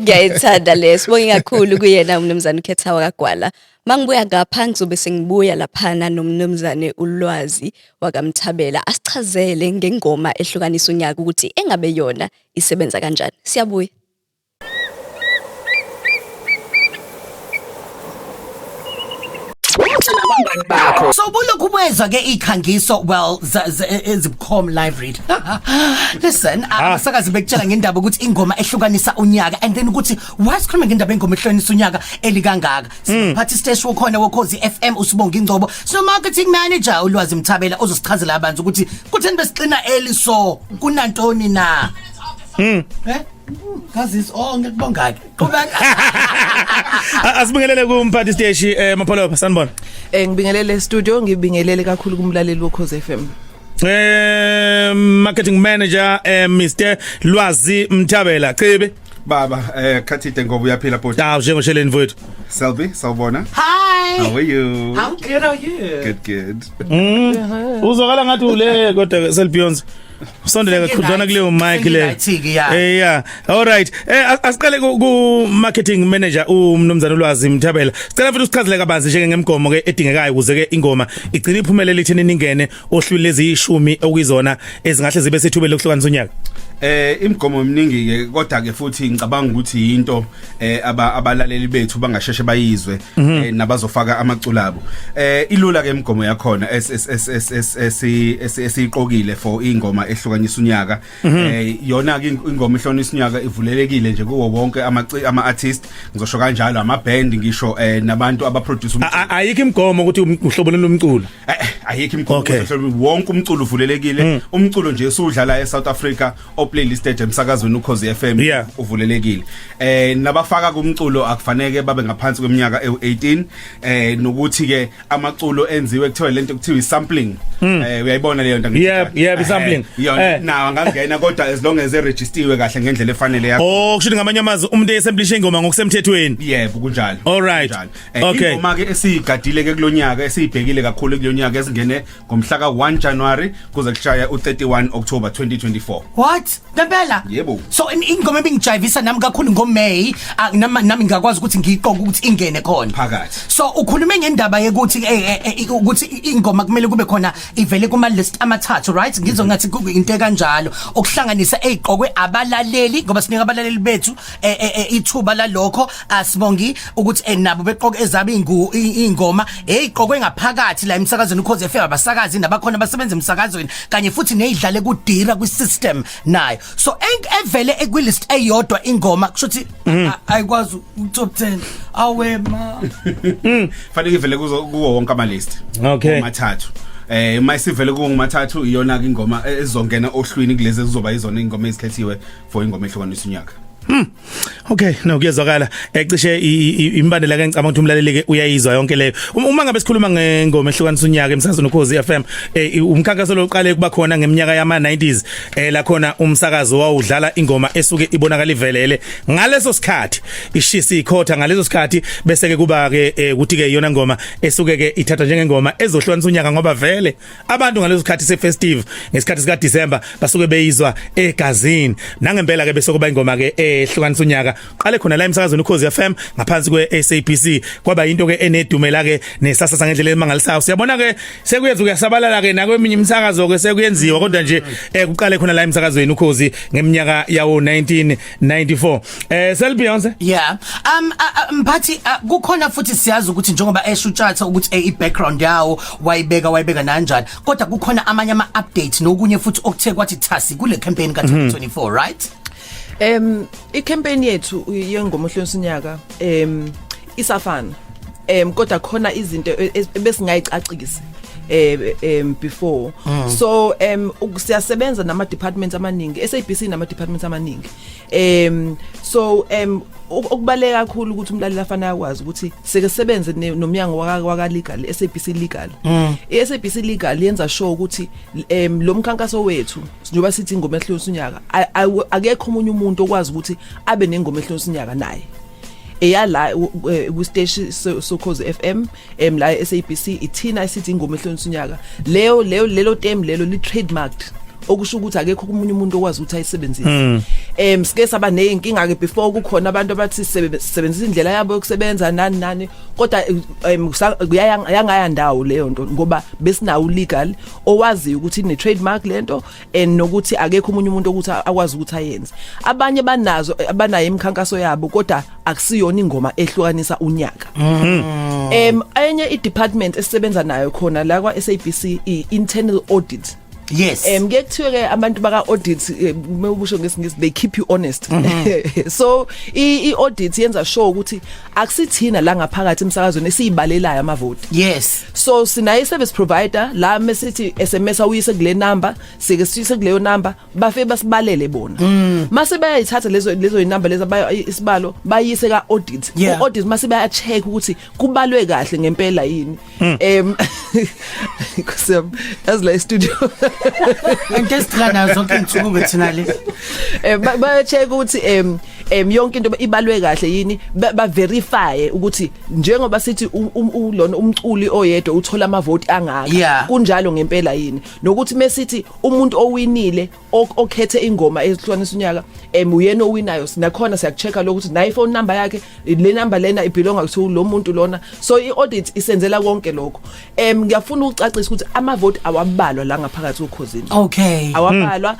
Ngiyayithanda le. Sibonge kakhulu kuyena umnumzane uKhetha wakaGwala. Mangibuya ngapha ngizobe sengibuya laphana nomnumzane uLwazi wakaMthabela asichazele ngengoma ehlukanisa unyaka ukuthi engabe yona isebenza kanjani. Siyabuya. Bakho so bulokhu bwezwa ke ikhangiso, well, ezibukhom live read. Listen, abasakazi bekutshela ngendaba ukuthi ingoma ehlukanisa unyaka, and then ukuthi why sikhuluma ngendaba engoma ehlukanisa unyaka elikangaka. Siphathi siteshi wokhona woKhozi FM uSibonga Ingcobo, sino marketing manager uLwazi Mthabela ozosichazela abantu ukuthi kutheni besixina eli, so kunantoni na. Kazis, oh, ngikubonga ke. Qhubeka. Asibingelele kumphathi siteshi, Mapholoba, sanibona. Ngibingelele studio, ngibingelele kakhulu kumlaleli woKhozi FM. Marketing manager, Mr Lwazi Mthabela Cebe. Baba, Khathide, ngoba uyaphila bhuti? Hawu, njengosheleni mfowethu. Selby, sawubona. Hi. How are you? I'm good, how are you? Good, good. Uzwakala ngathi ule, kodwa Selbeyonce usondele kakhudlwana kuleyo mic le. Sengi-right-ke, ya. Yeah, all right. Asiqale ku marketing manager umnumzana uLwazi Mthabela. Sicela futhi usichazele kabanzi njenge ngemgomo ke edingekayo ukuze ke ingoma igcine iphumelele ithini, ningene ohlwini lezi ishumi okuyizona ezingahle zibe sethubeni lokuhlukanisa unyaka. Imigomo eminingi ke, kodwa ke futhi ngicabanga ukuthi into abalaleli bethu bangasheshe bayizwe, nabazofaka amaculo abo. Ilula ke imigomo yakhona esiyiqokile for ingoma ehlukanisa unyaka. Yona ke ingoma ehlukanisa unyaka ivulelekile nje kuwo wonke ama artist, ngizosho kanjalo, ama band ngisho, nabantu abaproduce Ayikho imigomo ukuthi uhlobo lomculo? Ayikho imigomo. Okay. Wonke umculo uvulelekile, umculo nje esudlala eSouth Africa o playlisted emsakazweni Ukhozi FM uvulelekile. Nabafaka kumculo akufanele babe ngaphansi kweminyaka ewu18, nokuthi ke amaculo enziwe, kuthiwa lento kuthiwa i-sampling, uyayibona leyo nto? Yeah, i-sampling. Yona nawo angangena, kodwa as long as eregistiwe kahle ngendlela efanele yakho. Oh, kusho ngamanye amazwi umuntu esamplishe ingoma ngokusemthethweni. Yebo, kunjalo. All right. Kunjalo. Ingoma ke esiyigadile ke kulonyaka, esiyibhekile kakhulu kulonyaka, esingene ngomhla ka1 January kuze kushaya u31 October 2024. What? Ngempela? Yebo. So ingoma ebingijayivisa nami kakhulu ngoMay, nami ngakwazi ukuthi ngiyiqoke ukuthi ingene khona. Phakathi. So ukhulume ngendaba yekuthi ukuthi ingoma kumele kube khona ivele kuma list amathathu, right? Ngizongathi into kanjalo okuhlanganisa eziqokwe abalaleli, ngoba sinika abalaleli bethu ithuba lalokho, asibongi ukuthi nabo beqoke ezabe ingoma eziqokwe ngaphakathi la emsakazweni Ukhozi FM, abasakazi nabakhona abasebenza emsakazweni, kanye futhi nezidlale ku Dira kwi system nayo. So evele ekwi list eyodwa ingoma, kusho ukuthi ayikwazi u top 10, awe ma. Fanele ivele kuzo kuwo wonke ama list amathathu. Mayisivele kuwo ngomathathu, iyona ke ingoma ezongena ohlwini kulezi ezizoba izona ingoma ezikhethiwe for ingoma ehlukanisa unyaka. Okay, no, kuyezwakala. Ecishe imbandela ke ngicabanga ukuthi umlaleli ke uyayizwa yonke leyo. Uma ngabe sikhuluma ngengoma ehlukanisa unyaka emsakazweni Ukhozi FM, umkhankaso lo uqale kuba khona ngeminyaka yama 90s, la khona umsakazo wawudlala ingoma esuke ibonakala ivelele ngaleso sikhathi, ishisa ikhotha ngaleso sikhathi, bese ke kuba ke ukuthi ke iyona ngoma esuke ke ithathwa njengengoma ezohlukanisa unyaka, ngoba vele abantu ngaleso sikhathi se-festive, ngesikhathi sika December, basuke beyizwa egazini nangempela ke, bese kuba ingoma ke ehlukanisa unyaka. Qale khona la emsakazweni Ukhozi FM ngaphansi kwe SABC, kwaba into ke enedumela ke nesasasa ngendlela emangalisayo. Siyabona ke sekuyenza kuyasabalala ke nakweminye imisakazo ke sekuyenziwa, kodwa nje kuqale khona la emsakazweni Ukhozi ngeminyaka yawo 1994. Sel Beyonce. Yeah. Mphathi, kukhona futhi siyazi ukuthi njengoba esho uTshatha ukuthi i-background yawo wayibeka kanjani, kodwa kukhona amanye ama updates nokunye futhi okuthe kwathi thasi kule campaign ka 2024, right? I-campaign yethu yengoma ehlukanisa unyaka isafana, kodwa khona izinto ebesingayicacisi before. So siyasebenza nama departments amaningi, SABC nama departments amaningi. So okubaleka kakhulu ukuthi umlaleli afana akwazi ukuthi sike sebenze nomnyango waka legal, SABC legal. iSABC legal yenza sure ukuthi lo mkhankaso wethu, njengoba sithi ingoma ehlukanisa unyaka, akekho omunye umuntu okwazi ukuthi abe nengoma ehlukanisa unyaka naye eyala ku station Sokhozi FM la eSABC. Ithina esithi ingoma ehlukanisa unyaka leyo leyo lelo term lelo li trademarked, okusho ukuthi akekho omunye umuntu okwazi ukuthi ayisebenzise. Sike saba nezinkinga ke before, kukhona abantu abathi sebenzisa indlela yabo yokusebenza nani nani, kodwa kuyaya ndawo leyo nto, ngoba besinawo legal owaziyo ukuthi ine trademark lento and nokuthi akekho omunye umuntu ukuthi akwazi ukuthi ayenze. Abanye banazo, abanayo imikhankaso yabo, kodwa akusiyona ingoma ehlukanisa unyaka. Enye i-department esisebenza nayo khona la kwa SABC i-internal audit. Kuye kuthiwe ke abantu baka audit, uma ubusho ngesingisi, they keep you honest. So i audit yenza sure ukuthi akusithina la ngaphakathi emsakazweni esiyibalelayo amavoti. So sinayo i service provider la, mesithi SMS awuyise kule number, sike siyise kuleyo number, bafike basibalele bona. Mase bayayithatha lezo inumber lezo, isibalo bayise ka audit. U audit mase baya check ukuthi kubalwe kahle ngempela yini. Kusem yazi la studio. Into esidila nazo zonke insuku thina le. Baya check ukuthi em em yonke into ibalwe kahle yini, ba verify ukuthi njengoba sithi lona umculi oyedwa uthola amavoti angaka, kunjalo ngempela yini, nokuthi mesithi umuntu owinile okhethe ingoma ehlukanisa unyaka uyena owinayo, sinakhona siyakuchecka lokho ukuthi nayi phone number yakhe, le number lena ibelonga to lo muntu lona. So i-audit isenzela konke lokho. Ngiyafuna ukucacisa ukuthi amavoti awabalwa la ngaphakathi okhozini. Awabalwa,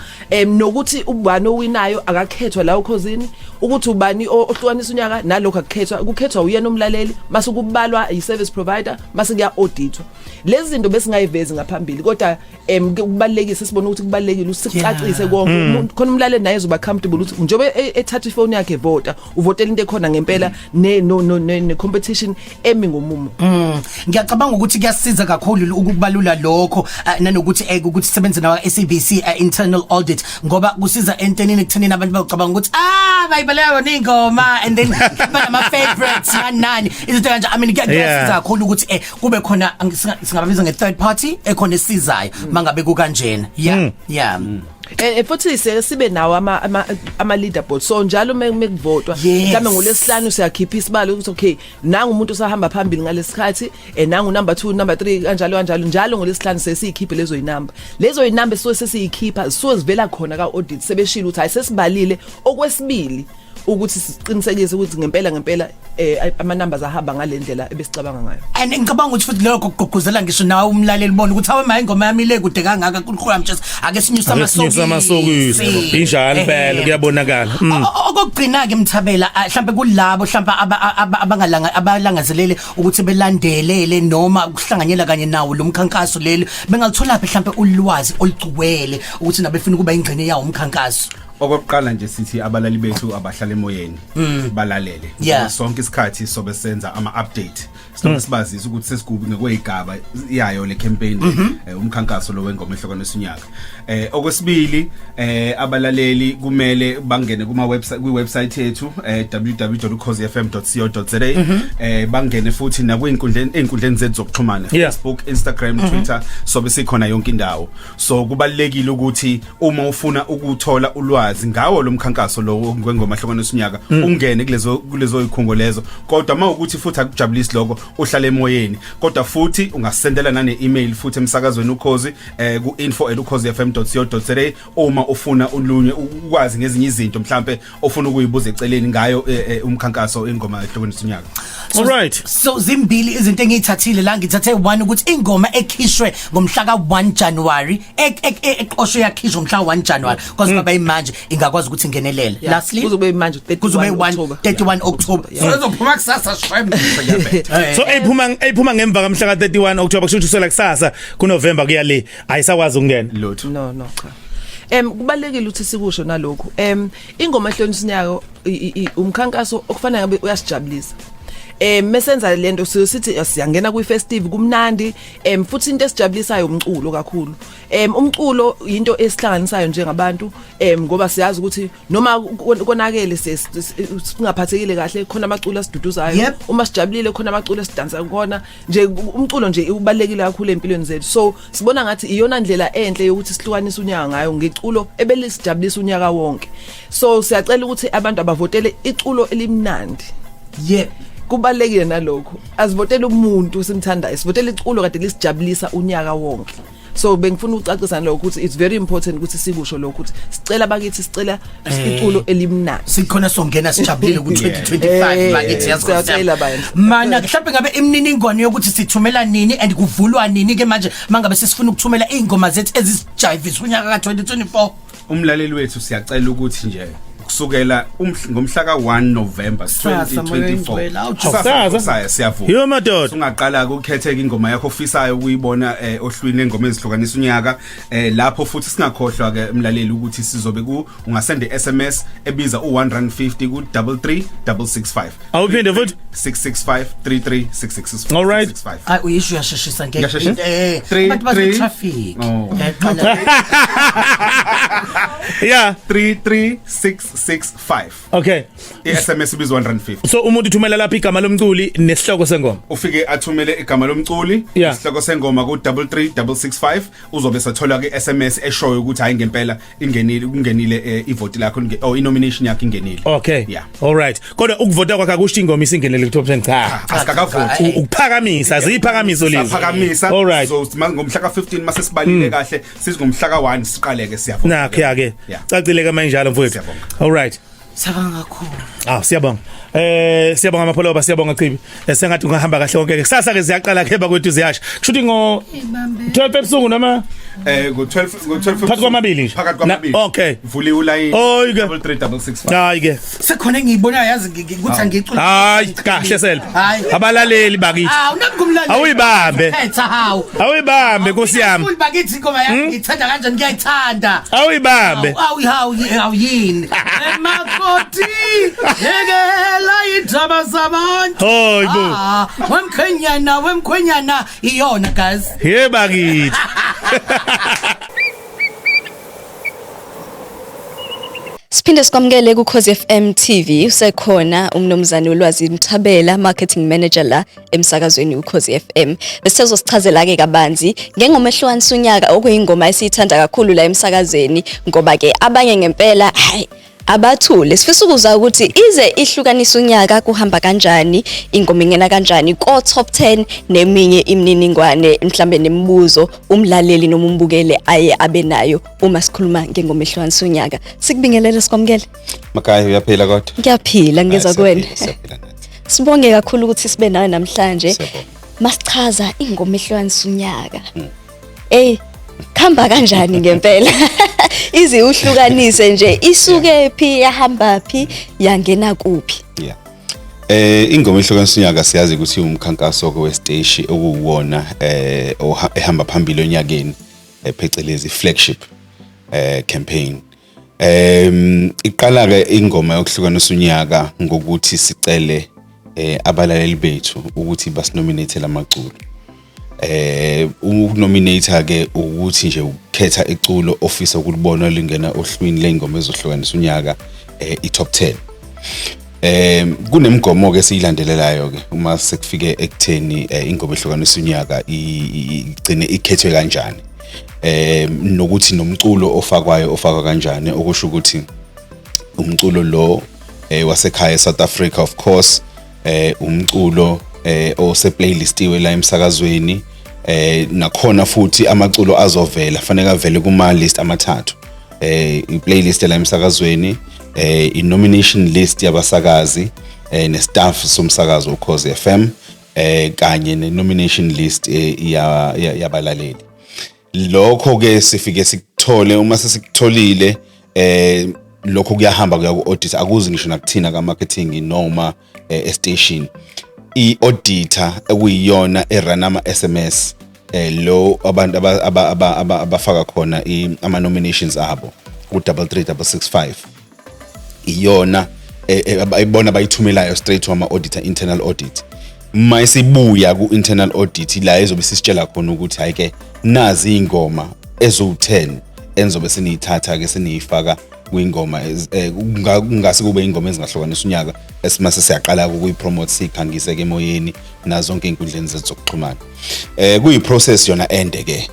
nokuthi ubani owinayo akakhethwa la okhozini. Ukuthi ubani ohlukanisa unyaka, nalokho akukhethwa, kukhethwa uyena umlaleli, mase kubalwa i-service provider, mase kuya auditwa. Lezi zinto besingayivezi ngaphambili, kodwa kubalekile, sibona ukuthi kubalekile usicacise konke. Umuntu khona, umlaleli naye uzoba comfortable ukuthi njengoba ethatha ifoni yakhe evota, uvotela into ekhona ngempela, ne no no ne competition emi ngomumo. Ngiyacabanga ukuthi kuyasiza kakhulu ukubalula lokho, nanokuthi ukuthi sisebenze nawa SABC internal audit, ngoba kusiza entenini ekuthenini abantu bacabanga ukuthi bayibaleka yona ingoma and then banama favorites, nani nani, izinto kanje. I mean, kuyasiza kakhulu ukuthi kube khona, singababiza nge third party ekhona esizayo mangabe kukanjena. Yeah. Futhi siye sibe nawo ama leaderboard, so njalo mekuvotwa, mhlambe ngolesihlanu, siyakhipha isibalo ukuthi okay, nangu umuntu usahamba phambili ngalesikhathi, nangu number 2, number 3, kanjalo kanjalo. Njalo ngolesihlanu sesiyikhiphe lezo inamba. Lezo inamba suke sesiyikhipha suke zivela khona ka audit, sebeshilo ukuthi hayi, sesibalile okwesibili ukuthi siqinisekise ukuthi ngempela ngempela ama numbers ahamba ngalendlela ebesicabanga ngayo. And ngicabanga ukuthi futhi lokho kugqugquzela ngisho nawe umlaleli, bona ukuthi hawe, maye, ingoma yami ile kude kangaka, kukhulu mtshisa, ake sinyuse Ake sinyuse amasokisi. Injalo impela, kuyabonakala. Okokugcina ke, Mthabela, mhlambe kulabo mhlambe abangalanga abalangazelele ukuthi belandelele noma ukuhlanganyela kanye nawo lo mkhankaso leli, bengalithola phi mhlambe ulwazi olugcwele ukuthi nabefuna ukuba ingxenye yawo umkhankaso? Okokuqala nje sithi abalali bethu abahlala emoyeni, balalele. Sonke isikhathi sobe senza ama update, silobe sibazisa ukuthi sesikubi ngokwezigaba yayo le campaign, umkhankaso lo wengoma ehlukanisa unyaka. Okwesibili, abalaleli kumele bangene kuma website, kwi website yethu, www.ukhozifm.co.za, bangene futhi nakwinkundleni, einkundleni zethu zokuxhumana, Facebook, Instagram, Twitter, sobe sikhona yonke indawo. So kubalekile ukuthi uma ufuna ukuthola ulwazi ngawo lo mkhankaso lo wengoma ehlukanisa unyaka, ungene kulezo ikhungo lezo. Kodwa uma ukuthi futhi akujabulisi lokho, uhlale emoyeni. Kodwa futhi ungasendela nane email futhi emsakazweni Ukhozi ku info@ukhozifm.co.za uma ufuna ulunye ukwazi ngezinye izinto mhlambe ofuna ukuyibuza eceleni ngayo umkhankaso ingoma ehlukanisa unyaka. All right. So zimbili izinto engiyithathile la. Ngithathe one, ukuthi ingoma ekhishwe ngomhla ka1 January, eqoshwe yakhishwa ngomhla ka1 January kwaze kwaba imanje, ingakwazi ukuthi ingenelele. Lastly, Kuzobe manje 31 kuzobe 1 October. 31 October, so izophuma kusasa shem. So eyiphuma ngemva kamhla ka31 October, kusho ukuthi usela kusasa ku November kuya le, ayisakwazi ukungena. Lutho. No, cha. Kubalekile ukuthi sikusho nalokhu. Ingoma ehlukanisa unyaka, umkhankaso okufanele ngabe uyasijabulisa. Mesenza lento sithi siyangena kwi festive, kumnandi, futhi into esijabulisayo umculo kakhulu. Umculo into esihlanganisayo njengabantu, ngoba siyazi ukuthi noma konakele, singaphathekile kahle, khona amaculo asiduduzayo. Uma sijabulile, khona amaculo esidansa khona nje. Umculo nje ubalekile kakhulu empilweni zethu, so sibona ngathi iyona ndlela enhle yokuthi sihlukanise unyaka ngayo, ngeculo ebelisijabulisa unyaka wonke. So siyacela ukuthi abantu abavotele iculo elimnandi. Kubalekile nalokho, asivotele umuntu simthandayo, sivotele iculo kade lisijabulisa unyaka wonke. So bengifuna ukucacisa nalokho ukuthi it's very important ukuthi sikusho lokho, ukuthi sicela bakithi, sicela iculo elimnandi. Sikhona songena sijabulile ku 2025. Bakithi, yazi. Siyacela bandla. Mana mhlawumbe ngabe imininingwane yokuthi sithumela nini and kuvulwa nini ke manje mangabe sesifuna ukuthumela ingoma zethu ezisijayivisa unyaka ka2024? Umlaleli wethu, siyacela ukuthi nje kusukela ngomhla ka1 November Kusasa, moya 2024, oyingcwele, awu, kusasa. Kusasa. Kusasa siyavuma. Yo, madoda. Ungaqala ukukhetheka ingoma yakho ofisayo ukuyibona ohlwini lengoma ezihlukanisa unyaka. Lapho futhi singakhohlwa ke umlaleli ukuthi sizobe ku ungasenda SMS ebiza u150 ku 33665. Awuphinde futhi. 665 33665. All right. Ay, uyisho uyasheshisa ngeke. Ngiyasheshisa? Three, Abantu bazo three. traffic. Oh. Qala. 33665. I-SMS ibizwa 150. So umuntu uthumela lapha igama lomculi nesihloko sengoma? Ufike athumele igama lomculi, isihloko sengoma ku 33665, uzobe sathola ke SMS eshoyo ukuthi hayi, ngempela ingenile, kungenile, ivoti lakho or inomination yakho ingenile. All right, kodwa ukuvota kwakhe akusho ingoma isingenele ku top 10, cha? Asikakavoti. Ukuphakamisa, ziyiphakamiso lezi. Saphakamisa. All right. So ngomhla ka15 mase sibalile kahle, sizingomhla ka1 siqaleke, siyavota. Nakho ya ke. Cacile ke manjalo, mfowethu. Siyabonga. All right. Siyabonga kakhulu. Ah, siyabonga. Siyabonga Mapholoba, siyabonga Chibi. Sengathi ungahamba kahle konke ke. Kusasa ke ziyaqala ke bakwethu, ziyasha. Kushuthi ngo 12 ebusuku noma Ngo-12, ngo-12. Phakathi kwamabili nje. Phakathi kwamabili. Okay. Vuliwe ulayini. Oy ke. 33665. Hayi ke. Sekhona engiyibonayo, yazi, ukuthi angiculi. Hayi kahle self. Hayi. Abalaleli bakithi. Hawu, nami ngumlaleli. Awuyibambe. Khetha, hawu. Awuyibambe Nkosi yami. Ngicula bakithi, ingoma yami ngiyithanda kanjani, ngiyayithanda. Awuyibambe. Awu, hawu, hawu, yini? Emakoti, yekela indaba zabantu. Hayi bo. Ah, wemkhwenyana, wemkhwenyana, iyona guys. Ye bakithi. Siphinde sikwamukele ku Khozi FM TV. Usekhona umnumzane uLwazi Mthabela, marketing manager la emsakazweni uKhozi FM. Bese uzosichazela ke kabanzi ngengoma ehlukanisa unyaka, okuyingoma esiyithanda kakhulu la emsakazweni, ngoba ke abanye ngempela hayi abathule. Sifisa ukuzwa ukuthi ize ihlukanisa unyaka kuhamba kanjani, ingoma ingena kanjani ko top 10, neminye imininingwane, mhlambe nemibuzo umlaleli noma umbukele aye abe nayo uma sikhuluma ngengoma ehlukanisa unyaka. Sikubingelele, sikwamukele. Makhaya, uyaphila kodwa? Ngiyaphila, ngizwa kuwena. Siyaphila nathi. Sibonge kakhulu ukuthi sibe nawe namhlanje. Siyabonga. Masichaza ingoma ehlukanisa unyaka. Ey, khamba kanjani ngempela? Ize uhlukanise nje, isuke phi, yahamba phi, yangena kuphi? Yeah. Ingoma ehlukanisa unyaka, siyazi ukuthi umkhankaso wesiteshi okuwona ehamba phambili onyakeni, phecelezi flagship campaign. Iqala ke ingoma yokuhlukanisa unyaka ngokuthi sicele abalaleli bethu ukuthi basinominate lamaculo. Ukunominate ke ukuthi nje ukukhetha iculo ofisa ukulibona lingena ohlwini lengoma ezohlukanisa unyaka, i-top 10. Kunemigomo ke siyilandelelayo ke uma sekufike ekutheni ingoma ehlukanisa unyaka igcine ikhethwe kanjani. Nokuthi nomculo ofakwayo ofakwa kanjani, okusho ukuthi umculo lo wasekhaya eSouth Africa, of course, umculo ose playlistiwe la emsakazweni, nakhona futhi amaculo azovela fanele avele kuma list amathathu: i-playlist la emsakazweni, i-nomination list yabasakazi ne-staff somsakazo uKhozi FM, kanye ne-nomination list yabalaleli. Lokho ke sifike sikuthole. Uma sesikutholile, lokho kuyahamba kuya ku-audit. Akuzi ngisho nakuthina ka-marketing noma e-station. I-auditor ekuyiyona erun ama-SMS lo abantu abafaka khona ama-nominations abo ku 33665, iyona ayibona bayithumelayo straight to ama auditor, internal audit. Mayisibuya ku internal audit la ezobe sisitshela khona ukuthi hayi ke, nazi ingoma ezu10 enzobe siniyithatha ke siniyifaka kwingoma kungase kube ingoma ezingahlukanisa unyaka, esimase siyaqala ukuyipromote, sikhangise ke emoyeni nazonke izinkundleni zethu zokuxhumana. Kuyi process yona ende ke,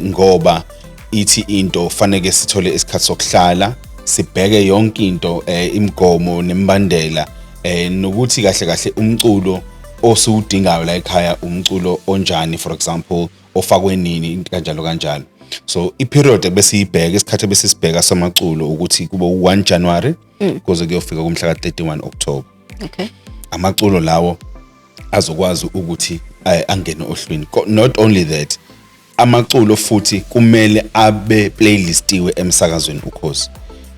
ngoba ithi into faneke sithole isikhathi sokuhlala sibheke yonke into, imigomo nemibandela, nokuthi kahle kahle umculo osuwudingayo la ekhaya umculo onjani, for example ofakwe nini, into kanjalo kanjalo. So i-period besiyibheka, isikhathi besisibheka samaculo, ukuthi kube u1 January kuze kuyofika kumhla ka31 October. Amaculo lawo azokwazi ukuthi angene ohlwini. Not only that, amaculo futhi kumele abe playlistiwe emsakazweni uKhozi.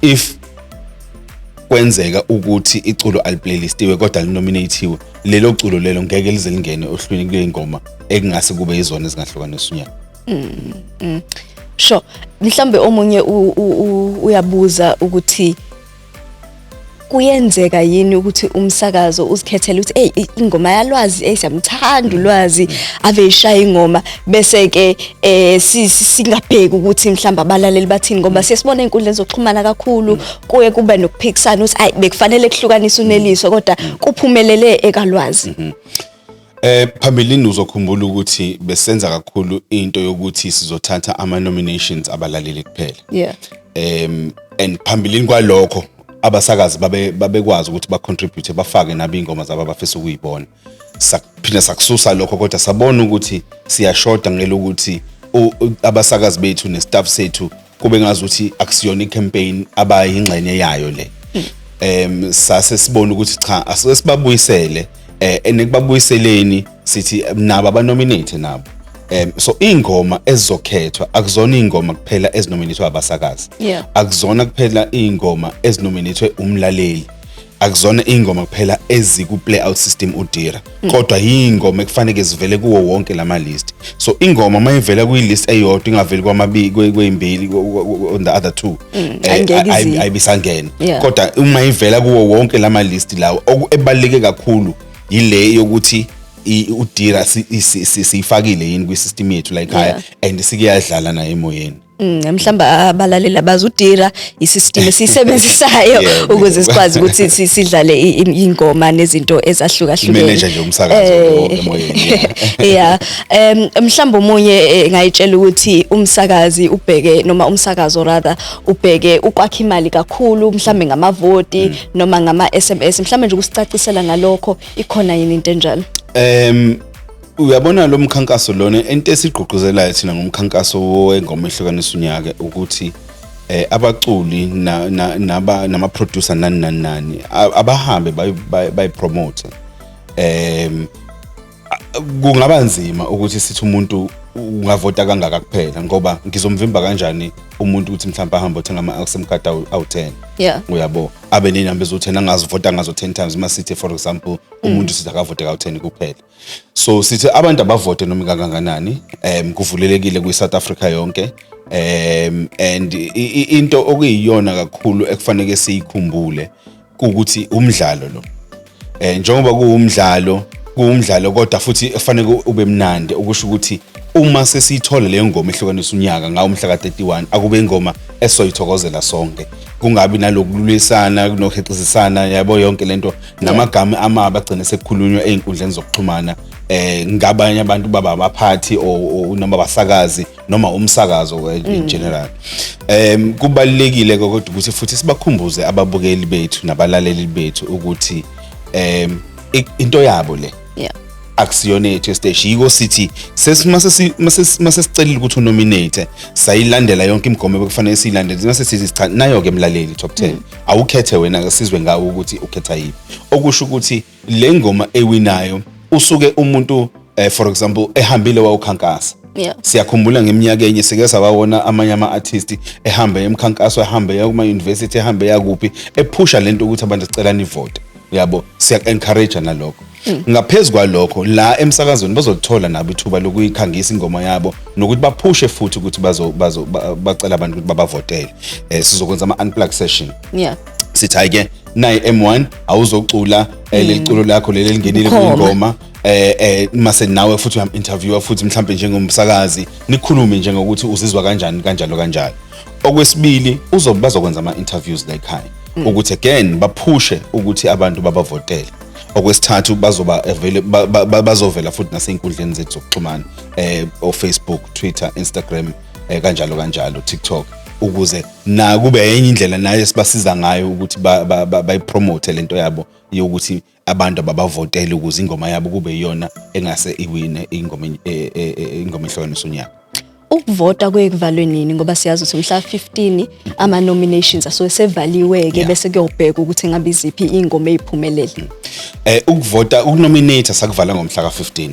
If kwenzeka ukuthi iculo aliplaylistiwe kodwa linominatiwe, lelo culo lelo ngeke lize lingene ohlwini kule ngoma ekungase kube izona ezingahlukanisa unyaka. Sure. Mhlambe omunye uyabuza ukuthi kuyenzeka yini ukuthi umsakazo uzikhethele ukuthi hey, ingoma yalwazi, hey, siyamthanda uLwazi, ave ishaya ingoma, bese ke singabheki ukuthi mhlamba abalaleli bathini, ngoba siyasibona einkundleni zokuxhumana kakhulu kuye kube nokuphikisana ukuthi ayi, bekufanele kuhlukanise uNeliswa kodwa kuphumelele ekaLwazi? Phambilini uzokhumbula ukuthi besenza kakhulu into yokuthi sizothatha ama nominations abalaleli kuphela. And phambilini kwalokho abasakazi babekwazi ukuthi ba contribute, bafake nabo ingoma zabo abafisa ukuyibona. Sakuphinda sakususa lokho, kodwa sabona ukuthi siyashoda ngelokuthi abasakazi bethu nestaff sethu kube ngazuthi akusiyona icampaign abayingxenye yayo le. Sase sibona ukuthi cha, asike sibabuyisele, enekubabuyiseleni sithi nabo abanominate nabo. So ingoma ezizokhethwa akuzona ingoma kuphela ezinominatwe abasakazi, akuzona kuphela ingoma ezinominatwe umlaleli, akuzona ingoma kuphela eziku play out system uDira, kodwa yingoma ekufanele zivele kuwo wonke lama list. So ingoma mayivela kwi list eyodwa ingaveli kwamabili, kweyimbili, on the other two, Angeke ayibisangena. Kodwa uma ivela kuwo wonke lama list lawo, ebaluleke kakhulu ile yokuthi uDira siyifakile yini kwi system yethu la ekhaya and sikuyadlala nayo emoyeni. Mhlamba abalaleli abazi, uDira isystem esisebenzisayo ukuze sikwazi ukuthi sidlale ingoma nezinto ezahlukahlukene. Manager nje umsakazo emoyeni, yeah. Yeah, mhlamba omunye ngayitshela ukuthi umsakazi ubheke, noma umsakazo rather, ubheke ukwakha imali kakhulu mhlambe ngamavoti noma ngama SMS. Mhlambe nje ukusicacisela ngalokho, ikhona yini into enjalo? Uyabona lo mkhankaso lona, into esigqugquzelayo thina ngomkhankaso wengoma ehlukanisa unyaka ukuthi abaculi na naba nama producer nani nani nani abahambe bayi promote. Kungaba nzima ukuthi sithi umuntu ungavota kangaka kuphela, ngoba ngizomvimba kanjani umuntu ukuthi mhlawumbe ahambe othenga ama-SIM card awu-10, uyabo, abe nenamba eziwu-10 angazivota ngazo 10 times, uma sithi for example umuntu sithi akavote kawu-10 kuphela. So sithi abantu abavote noma kangakanani, kuvulelekile kwi-South Africa yonke. And into okuyiyona kakhulu ekufanele siyikhumbule ukuthi umdlalo lo, njengoba kuwumdlalo, kuwumdlalo, kodwa futhi kufanele ube mnandi, okusho ukuthi uma sesiyithola leyo ngoma ehlukanisa unyaka ngawo umhla ka-31, akube ingoma esoyithokozela sonke, kungabi nalokulwisana, kunokuhexisisana, yabo, yonke lento namagama amabi agcine sekukhulunywa ey'nkundleni zokuxhumana ngabanye abantu, baba abaphathi or noma abasakazi noma umsakazo in general. Kubalulekile kodwa ukuthi futhi sibakhumbuze ababukeli bethu nabalaleli bethu ukuthi into yabo le, akusiyona yethu esiteshi. Yiko sithi mase sicelile ukuthi unominate, sayilandela yonke imigomo ebekufanele siyilandele, mase sithi cha, nayo ke mlaleli top 10, awukhethe wena ke, sizwe ngawo ukuthi ukhetha yiphi. Okusho ukuthi le ngoma ewinayo usuke umuntu, for example, ehambile wawukhankasa. Siyakhumbula ngeminyaka enye sike sabawona amanye ama-artist ehambe emkhankaso, ehambe kuma university, ehambe yakuphi, ephusha lento ukuthi abantu sicela nivote, yabo. Siya encourage nalokho. Ngaphezulu kwalokho, la emsakazweni bazolithola nabo ithuba lokuyikhangisa ingoma yabo nokuthi baphushe futhi ukuthi bazo bazo bacela abantu ukuthi babavotele. Sizokwenza ama unplug session, sithi hayi ke, nayi M1, awuzocula leli culo lakho leli elingenile Bukhoma. kwingoma, mase nawe futhi uyam interviewer futhi mhlambe njengomsakazi nikhulume njengokuthi uzizwa kanjani, kanjalo kanjalo. Okwesibili, uzobe bazokwenza ama interviews la ekhaya ukuthi again baphushe ukuthi abantu babavotele. Okwesithathu, bazoba bazovela futhi nasey'nkundleni zethu zokuxhumana, o Facebook, Twitter, Instagram, kanjalo kanjalo, TikTok, ukuze na kube enye indlela naye sibasiza ngayo ukuthi bayipromote lento yabo yokuthi abantu ababavotele ukuze ingoma yabo kube iyona engase iwine ingoma ingoma ehlukanisa unyaka. Ukuvota kuye kuvalwe nini? Ngoba siyazi ukuthi mhla 15 ama nominations asuke sevaliwe ke, bese kuyobheka ukuthi ngabe iziphi ingoma eziphumelele. Ukuvota, ukunominate sakuvala ngomhla ka15.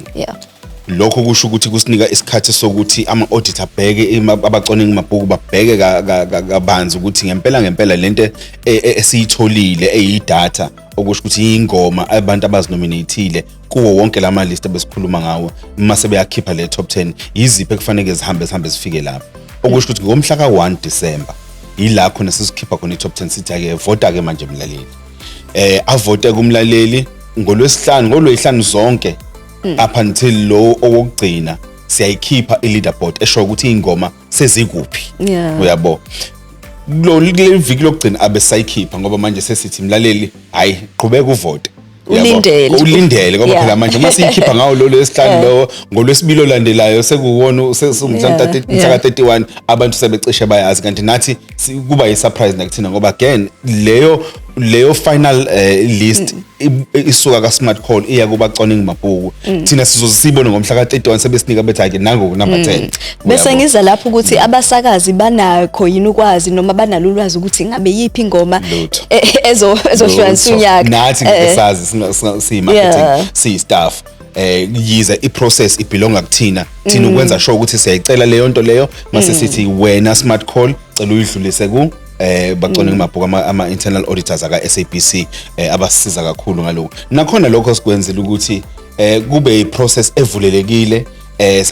Lokho kusho ukuthi kusinika isikhathi sokuthi ama-audit abheke, abacwaningi mabhuku babheke kabanzi ukuthi ngempela ngempela lento esiyitholile eyidatha, okusho ukuthi ingoma abantu abazinominateile kuwo wonke lama list abesikhuluma ngawo, mase beyakhipha le top 10, yiziphi ekufanele zihambe zihambe zifike lapho. Okusho ukuthi ngomhla ka1 December yila khona sesikhipha khona i-top 10, sithi ake vota ke manje mlaleli, avote kumlaleli ngolwesihlanu, ngolwesihlanu zonke up until lo owokugcina siyayikhipha i-leaderboard esho ukuthi ingoma sezikuphi, uyabo. Kulo kule viki lokugcina abe sayikhipha, ngoba manje sesithi mlaleli, hayi, qhubeka uvote. Uyabo? Ulindele. Ulindele, ngoba phela manje uma siyikhipha ngawo lo lwesihlanu, lo ngolwesibili olandelayo sekuwona sesingumhla 31, abantu sebecishe bayazi, kanti nathi kuba yi-surprise nakuthina, ngoba again leyo final list isuka ka Smart Call iya kubacwaningi mabhuku. Thina sizosibona ngomhla ka-31 sebesinika, bethi hayi ke, nangu number 10. Bese Uyabo? ngiza lapho ukuthi abasakazi banakho yini ukwazi noma banalo ulwazi ukuthi ngabe yiphi ingoma Lutho. ezohlukanisa Lutho. unyaka? Nathi ngeke sazi, siyi-marketing, siyi-staff. Yize i-process ibelonga kuthina, thina ukwenza sure ukuthi siyayicela leyo nto leyo, mase sithi wena smart call cela uyidlulise ku bacwaningi mabhuku, ama internal auditors aka SABC abasisiza kakhulu ngalokho. Nakhona lokho sikwenzela ukuthi kube i-process evulelekile,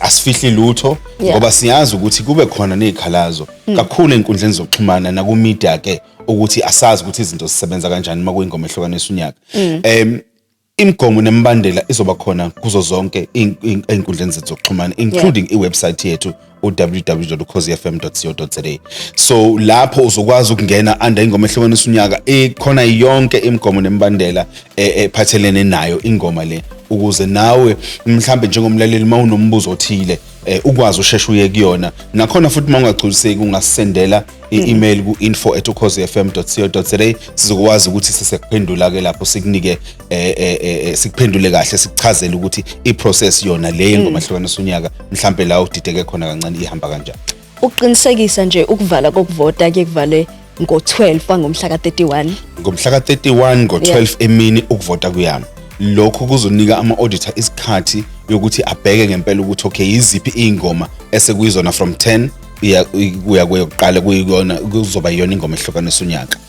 asifihli lutho, ngoba siyazi ukuthi kube khona nezikhalazo kakhulu einkundleni zokuxhumana naku media ke ukuthi asazi ukuthi izinto zisebenza kanjani uma kuyingoma ehlukanisa unyaka. Imigomo nemibandela izoba khona kuzo zonke ey'nkundleni zethu zokuxhumana, including i-website yethu u-www.ukhozifm.co.za. So lapho uzokwazi ukungena under ingoma ehlukanisa unyaka, ikhona yonke imigomo nemibandela ephathelene nayo ingoma le, ukuze nawe mhlambe njengomlaleli uma unombuzo othile ukwazi usheshe uye kuyona. Nakhona futhi uma ungagculiseki ungasendela i-email ku-info@ukhozifm.co.za, sizokwazi ukuthi sisekuphendula ke lapho, sikunike sikuphendule kahle, sikuchazele ukuthi i-process yona le yengoma ehlukanisa unyaka, mhlambe la udideke khona kancane, ihamba kanjani. Ukuqinisekisa nje, ukuvala kokuvota ke kuvale ngo-12 wangomhla ka-31? Ngomhla ka-31 ngo-12 emini ukuvota kuyami. Lokho kuzonika ama-auditor isikhathi yokuthi abheke ngempela ukuthi okay, yiziphi iy'ngoma esekuyizona from 10 kuya kweyokuqala kuyiyona kuzoba yiyona ingoma ehlukanisa unyaka.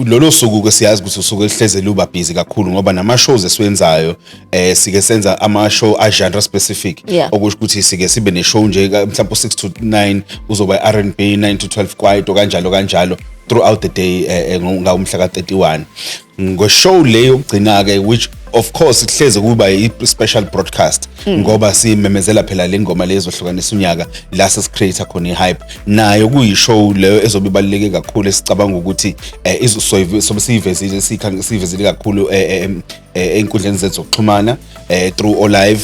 Lolo suku ke siyazi ukuthi usuke lihleze luba busy kakhulu, ngoba nama shows esiwenzayo, sike senza ama show a genre specific, okusho ukuthi sike sibe ne show nje mhlawumbe 6 to 9 uzoba R&B, 9 to 12 kwaito, kanjalo kanjalo throughout the day ngawumhla ka-31 ngoshow le yokugcina ke, which of course kuhleze kuba i special broadcast, ngoba simemezela phela le ngoma lezohlukanisa unyaka, la sesicreate khona i-hype nayo. Kuyishow leyo ezobe ibaluleke kakhulu, esicabanga ukuthi izosobe siyivezile, siyivezile kakhulu ey'nkundleni zethu zokuxhumana through o live,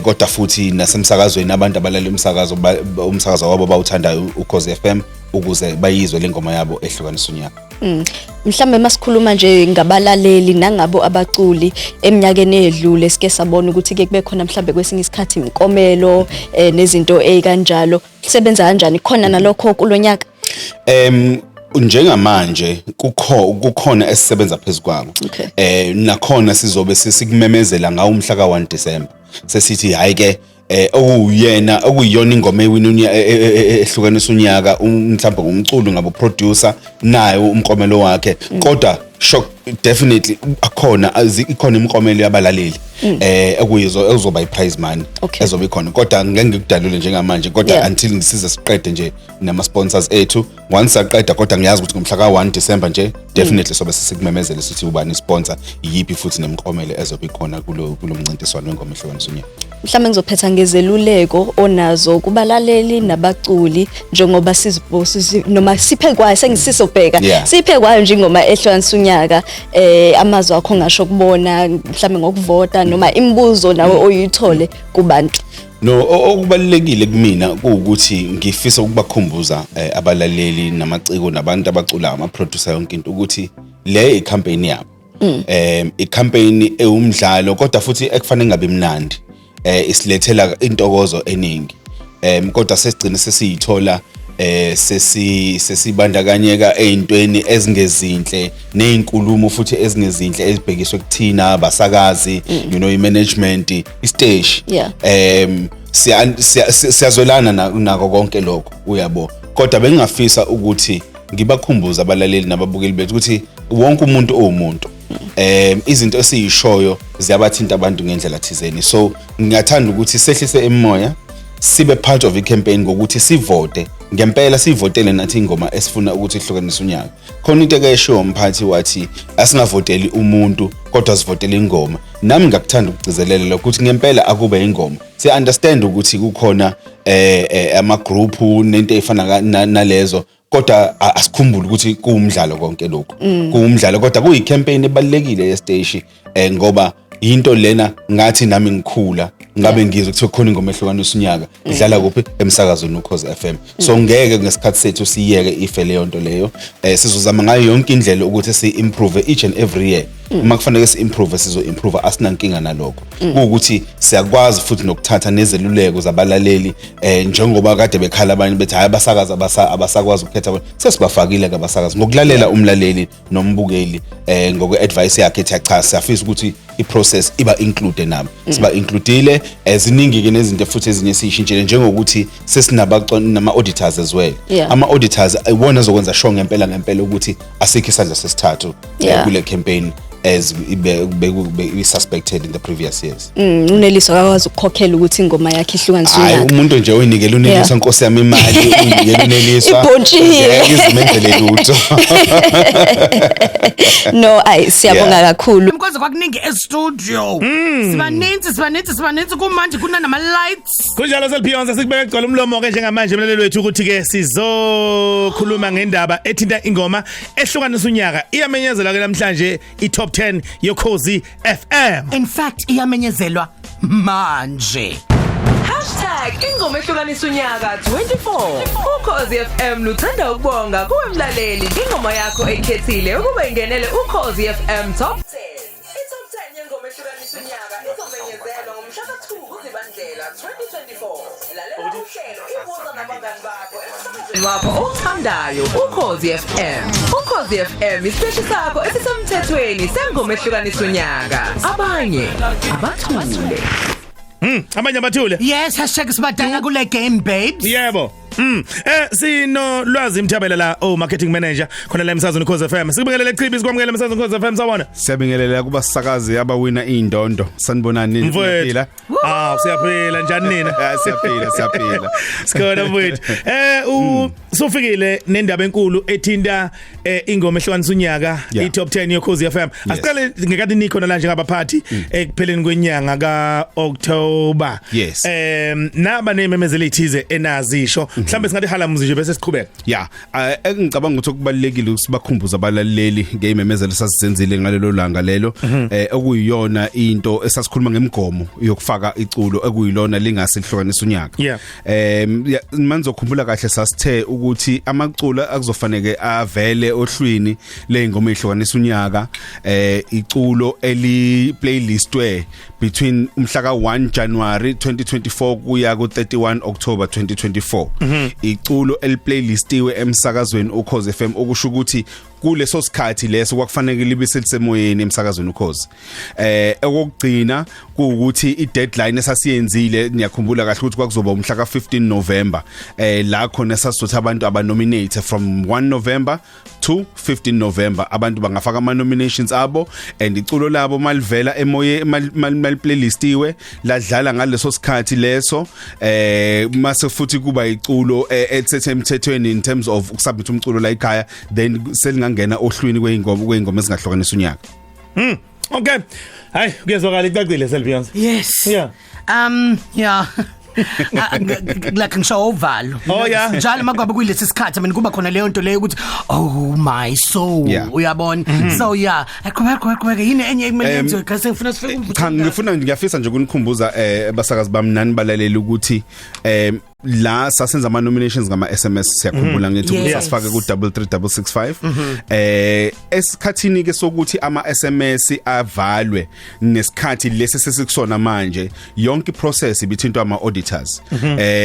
kodwa futhi nasemsakazweni, abantu abalala umsakazo umsakazo wabo bawuthandayo uKhozi FM, ukuze bayizwe le ngoma yabo ehlukanisa unyaka. Mhlambe masikhuluma nje ngabalaleli nangabo abaculi, eminyakeni edlule sike sabona ukuthi ke kube khona mhlambe kwesinye isikhathi imiklomelo nezinto ezikanjalo. Sebenza kanjani khona nalokho kulonyaka? Njengamanje kukhona esisebenza phezukwako. Nakhona sizobe sikumemezela ngawo umhla ka1 December, sesithi hayi ke, okuyena okuyiyona ingoma ewina ehlukanisa unyaka, mhlawumbe ngumculo ngabo producer nayo umklomelo wakhe. Kodwa shock, definitely akhona ikhona imiklomelo yabalaleli okuyizo ezoba i-prize money ezobe ikhona, kodwa ngeke ngikudalule njengamanje, kodwa until ngisize siqede nje nama sponsors ethu. Once saqeda, kodwa ngiyazi ukuthi ngomhla ka1 December nje definitely sobe sesikumemezele sithi ubani sponsor, yipi futhi nemiklomelo ezobe ikhona kulo mncintiswano wengoma ehlukanisa unyaka. Mhlawumbe ngizophetha ngezeluleko onazo kubalaleli nabaculi, njengoba noma siphe kwayo sengisisobheka siphe kwayo nje ingoma ehlukanisa unyaka, amazwi akho ngasho kubona mhlawumbe ngokuvota noma imibuzo nawe oyithole kubantu. No, okubalulekile kumina kuwukuthi ngifisa ukubakhumbuza abalaleli namaciko nabantu abaculayo, ama-producer, yonke into, ukuthi le i-campaign yabo. I-campaign ewumdlalo, kodwa futhi ekufanele ngabe imnandi. Isilethela intokozo eningi. Kodwa sesigcine sesiyithola sesibandakanyeka ezintweni ezingezinhle nezinkulumo futhi ezingezinhle ezibhekiswe kuthina abasakazi, i-management, isiteshi. Siyazwelana nako konke lokho, uyabo, kodwa bengingafisa ukuthi ngibakhumbuze abalaleli nababukeli bethu ukuthi wonke umuntu uwumuntu. Izinto esiyishoyo ziyabathinta abantu ngendlela thizeni, so ngingathanda ukuthi sehlise imimoya, sibe part of i-campaign ngokuthi sivote ngempela, sivotele nathi ingoma esifuna ukuthi ihlukanise unyaka. Khona into eke eshiwo umphathi, wathi asingavoteli umuntu kodwa sivotele ingoma. Nami ngakuthanda ukugcizelela lokho, ukuthi ngempela akube ingoma. Siya understand ukuthi kukhona ama group nento efana nalezo, kodwa asikhumbule ukuthi kuwumdlalo konke lokhu, kuwumdlalo, kodwa kuyi-campaign ebalulekile yesiteshi, ngoba into lena ngathi nami ngikhula ngabe ngizwe kuthiwa khona ingoma ehlukanisa unyaka, idlala kuphi? Emsakazweni uKhozi FM. So ngeke ngesikhathi sethu siyeke ife leyo nto leyo. Sizozama ngayo yonke indlela ukuthi si improve each and every year. Uma kufanele si improve, sizo improve, asinankinga nalokho. Kuwukuthi siyakwazi futhi nokuthatha nezeluleko zabalaleli, njengoba kade bekhala abanye bethi hayi, abasakazi abasakwazi ukukhetha bona. Sesibafakile ke abasakazi ngokulalela umlaleli nombukeli, ngokwe advice yakhe ethi cha, siyafisa ukuthi i-process iba include nabo. Siba includile. Ziningi ke nezinto futhi ezinye esiyishintshile, njengokuthi sesinaba nama auditors as well. Ama auditors iwona azokwenza sure ngempela ngempela ukuthi asikho isandla sesithathu kule campaign as be suspected in the previous years. Uneliswa akakwazi ukukhokhela ukuthi ingoma yakhe ihlukaniswe Hayi, unyaka. umuntu nje oyinikela uneliswa, nkosi yami, imali uyinikela uneliswa. Ibhontshile. Ngeke izimenzele lutho. No, ayi, siyabonga kakhulu. Mkhozi, kwakuningi e-studio. Sibaninzi, sibaninzi, sibaninzi kumanje, kunanama lights. Kunjalo, Selbeyonce, sikubeka kugcwala umlomo ke njengamanje emlaleli wethu ukuthi ke sizokhuluma ngendaba ethinta ingoma ehlukanisa unyaka. Iyamenyezelwa ke namhlanje i-top 10 yokhozi FM. In fact, iyamenyezelwa manje. #IngomaEhlukanisa unyaka 24. Ukhozi FM luthanda ukubonga kuwe mlaleli ingoma yakho ekhethile ukuba ingenele Ukhozi FM Top 10. I-Top 10 yengoma ehlukanisa unyaka izomenyezelwa ngomhla ka-2 kuZibandlela 2024. Lalela uhlelo ibuza nabangani bakho emsakazweni wakho owuthandayo, Ukhozi FM. Ukhozi FM, isiteshi sakho esisemthethweni sengoma ehlukanisa unyaka. Abanye abathule. Abanye abathule. Yes, #sibadala kule game, babes. Yebo. Sino Lwazi Mthabela la, oh, marketing manager khona la emsazweni Ukhozi FM. Sikubingelele Chibi, sikwamukele emsazweni Ukhozi FM, sawubona. Siyabingelela kubasakazi abawina indondo. Sanibonani. Mfowethu. Niyaphila? Ah, siyaphila, njani nina? Ah, siyaphila, siyaphila. Sikhona, mfowethu. U sufikile nendaba enkulu ethinta ingoma ehlukanisa unyaka, i-top 10 yokhozi FM. Asiqale ngekade nikhona la njengabaphathi ekupheleni kwenyanga kaOctober. Naba nememezelo ethize enazisho. Mhlambe singathi halamuzi nje bese siqhubeka. Yeah, engicabanga ukuthi okubalekile ukusibakhumbuza abalaleli ngeyimemezelo sasizenzile ngalelo langa lelo, okuyiyona into esasikhuluma ngemigomo yokufaka iculo ekuyilona lingase lihlukanisa unyaka. Manizokhumbula kahle, sasithe ukuthi amaculo akuzofanele avele ohlwini leyingoma ehlukanisa unyaka, iculo eli playlistwe between umhla ka1 January 2024 kuya ku 31 October 2024, iculo eliplaylistiwe emsakazweni Ukhozi FM, okusho ukuthi kuleso sikhathi leso kwakufanele libe selisemoyeni emsakazweni Ukhozi. Okugcina kuukuthi i-deadline esasiyenzile, niyakhumbula kahle ukuthi kwakuzoba umhla ka15 November, la khona sasizothi abantu abanominate from 1 November to 15 November, abantu bangafaka ama nominations abo and iculo labo malivela emoye, mal playlistiwe, ladlala ngaleso sikhathi leso, mase futhi kuba iculo ethethe emthethweni in terms of ukusubmit umculo la ekhaya, then selingangena ohlwini kweyingoma ezingahlukanisa unyaka. Okay. Hayi, kuyezwakala, icacile, Selbeyonce. Yes. Yeah. Ah, like ngisho uvalo. Njalo makwabe kuyilesi sikhathi, I mean, kuba khona leyo nto leyo ukuthi oh my soul. Uyabona, so yeah, aqhubeka, qhubeka, yini enye ekumele yenziwe kasi ngifuna sifike? Cha, ngifuna, ngiyafisa nje ukunikhumbuza, basakazi bami nani balaleli, ukuthi la sasenza ama nominations ngama SMS, siyakhumbula ngithi ukuthi sasifake ku 33665. Esikhathini ke sokuthi ama SMS avalwe nesikhathi lesi sesikusona manje, yonke iprocess ibithintwa ama auditors,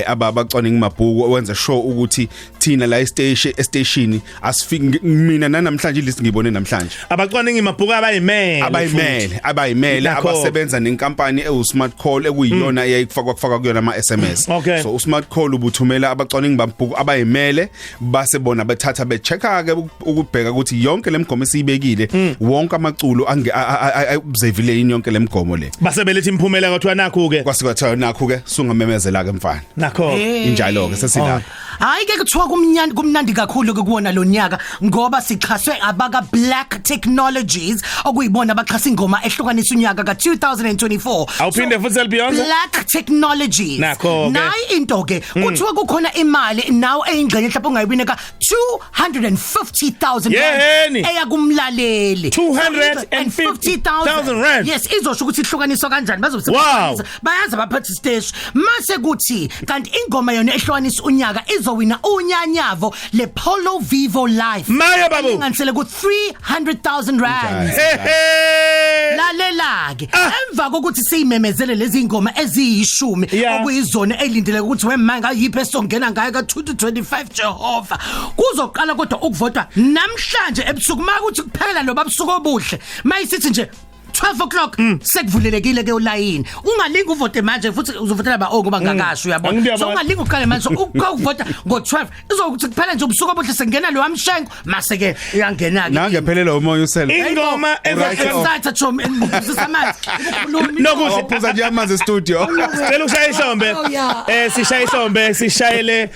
abacwaninga mabhuku, wenza sure ukuthi thina la e-station e-station asifiki. Mina namhlanje list ngibone namhlanje. Abacwaningi mabhuku abayimele. Abayimele, abayimele. Abasebenza nenkampani ewu Smart Call, ekuyiyona eyayikufakwa kufaka kuyona ama SMS. So uSmart Call ubuthumela abacwaningi bamabhuku abayimele, base bona bethatha bechecka ke ukubheka ukuthi yonke lemigomo esiyibekile, wonke amaculo ange observile yini yonke lemigomo le. Base belethi imiphumela, kwathiwa nakhu ke. Kwase kwathiwa nakhu ke, sungamemezela ke mfana. Nakho. Injalo ke, sesilapha. Hayi ke, kuthiwa kumnyandi, kumnandi kakhulu ke kuwona lo nyaka ngoba sixhaswe abaka Black Technologies, okuyibona abaxhasa ingoma ehlukanisa unyaka ka2024. Awuphinde futhi, Selbeyonce. Black Technologies. Nakho-ke. Nayi into ke. ke kuthiwa kukhona imali nawe eyingxenye mhlawumbe ongayibina ka 250,000 Yeheni. eya kumlaleli. 250,000 rand. Yes, izosho ukuthi ihlukaniswa kanjani, bazobe Wow. bayazi abaphathi stage. Mase kuthi kanti ingoma yona ehlukanisa unyaka izowina unyanyavo le Polo Vivo Life. Maye babu. Inganisele ku 300,000 rand. Hey, hey. Lalela ke, emva kokuthi siyimemezele lezi ingoma eziyishumi okuyizona elindeleke ukuthi wemanga ngayiphi esongena ngayo ka 2025 Jehova, kuzoqala kodwa ukuvotwa namhlanje ebusuku. Makuthi kuphela lo babusuku obuhle, mayisithi nje 12 o'clock sekuvulelekile ke ulayini. Ungalingi uvote manje futhi uzovotela ba oh ngoba ngakasho, uyabona. Angibuyabona. So ungalingi uqale manje ukuvota ngo12, izokuthi kuphela nje ubusuku obuhle sengena lo wamshengo, mase ke uyangena ke. Nangephelelwa umoya usele. Ingoma ezohlukanisa Excited chomi, ngiphuzisa amanzi. Ukhulumi. Nokuhle. Waphuza nje amanzi e-studio. Sicela ukushaya ihlombe. Oh, yeah. Sishaya ihlombe, sishayele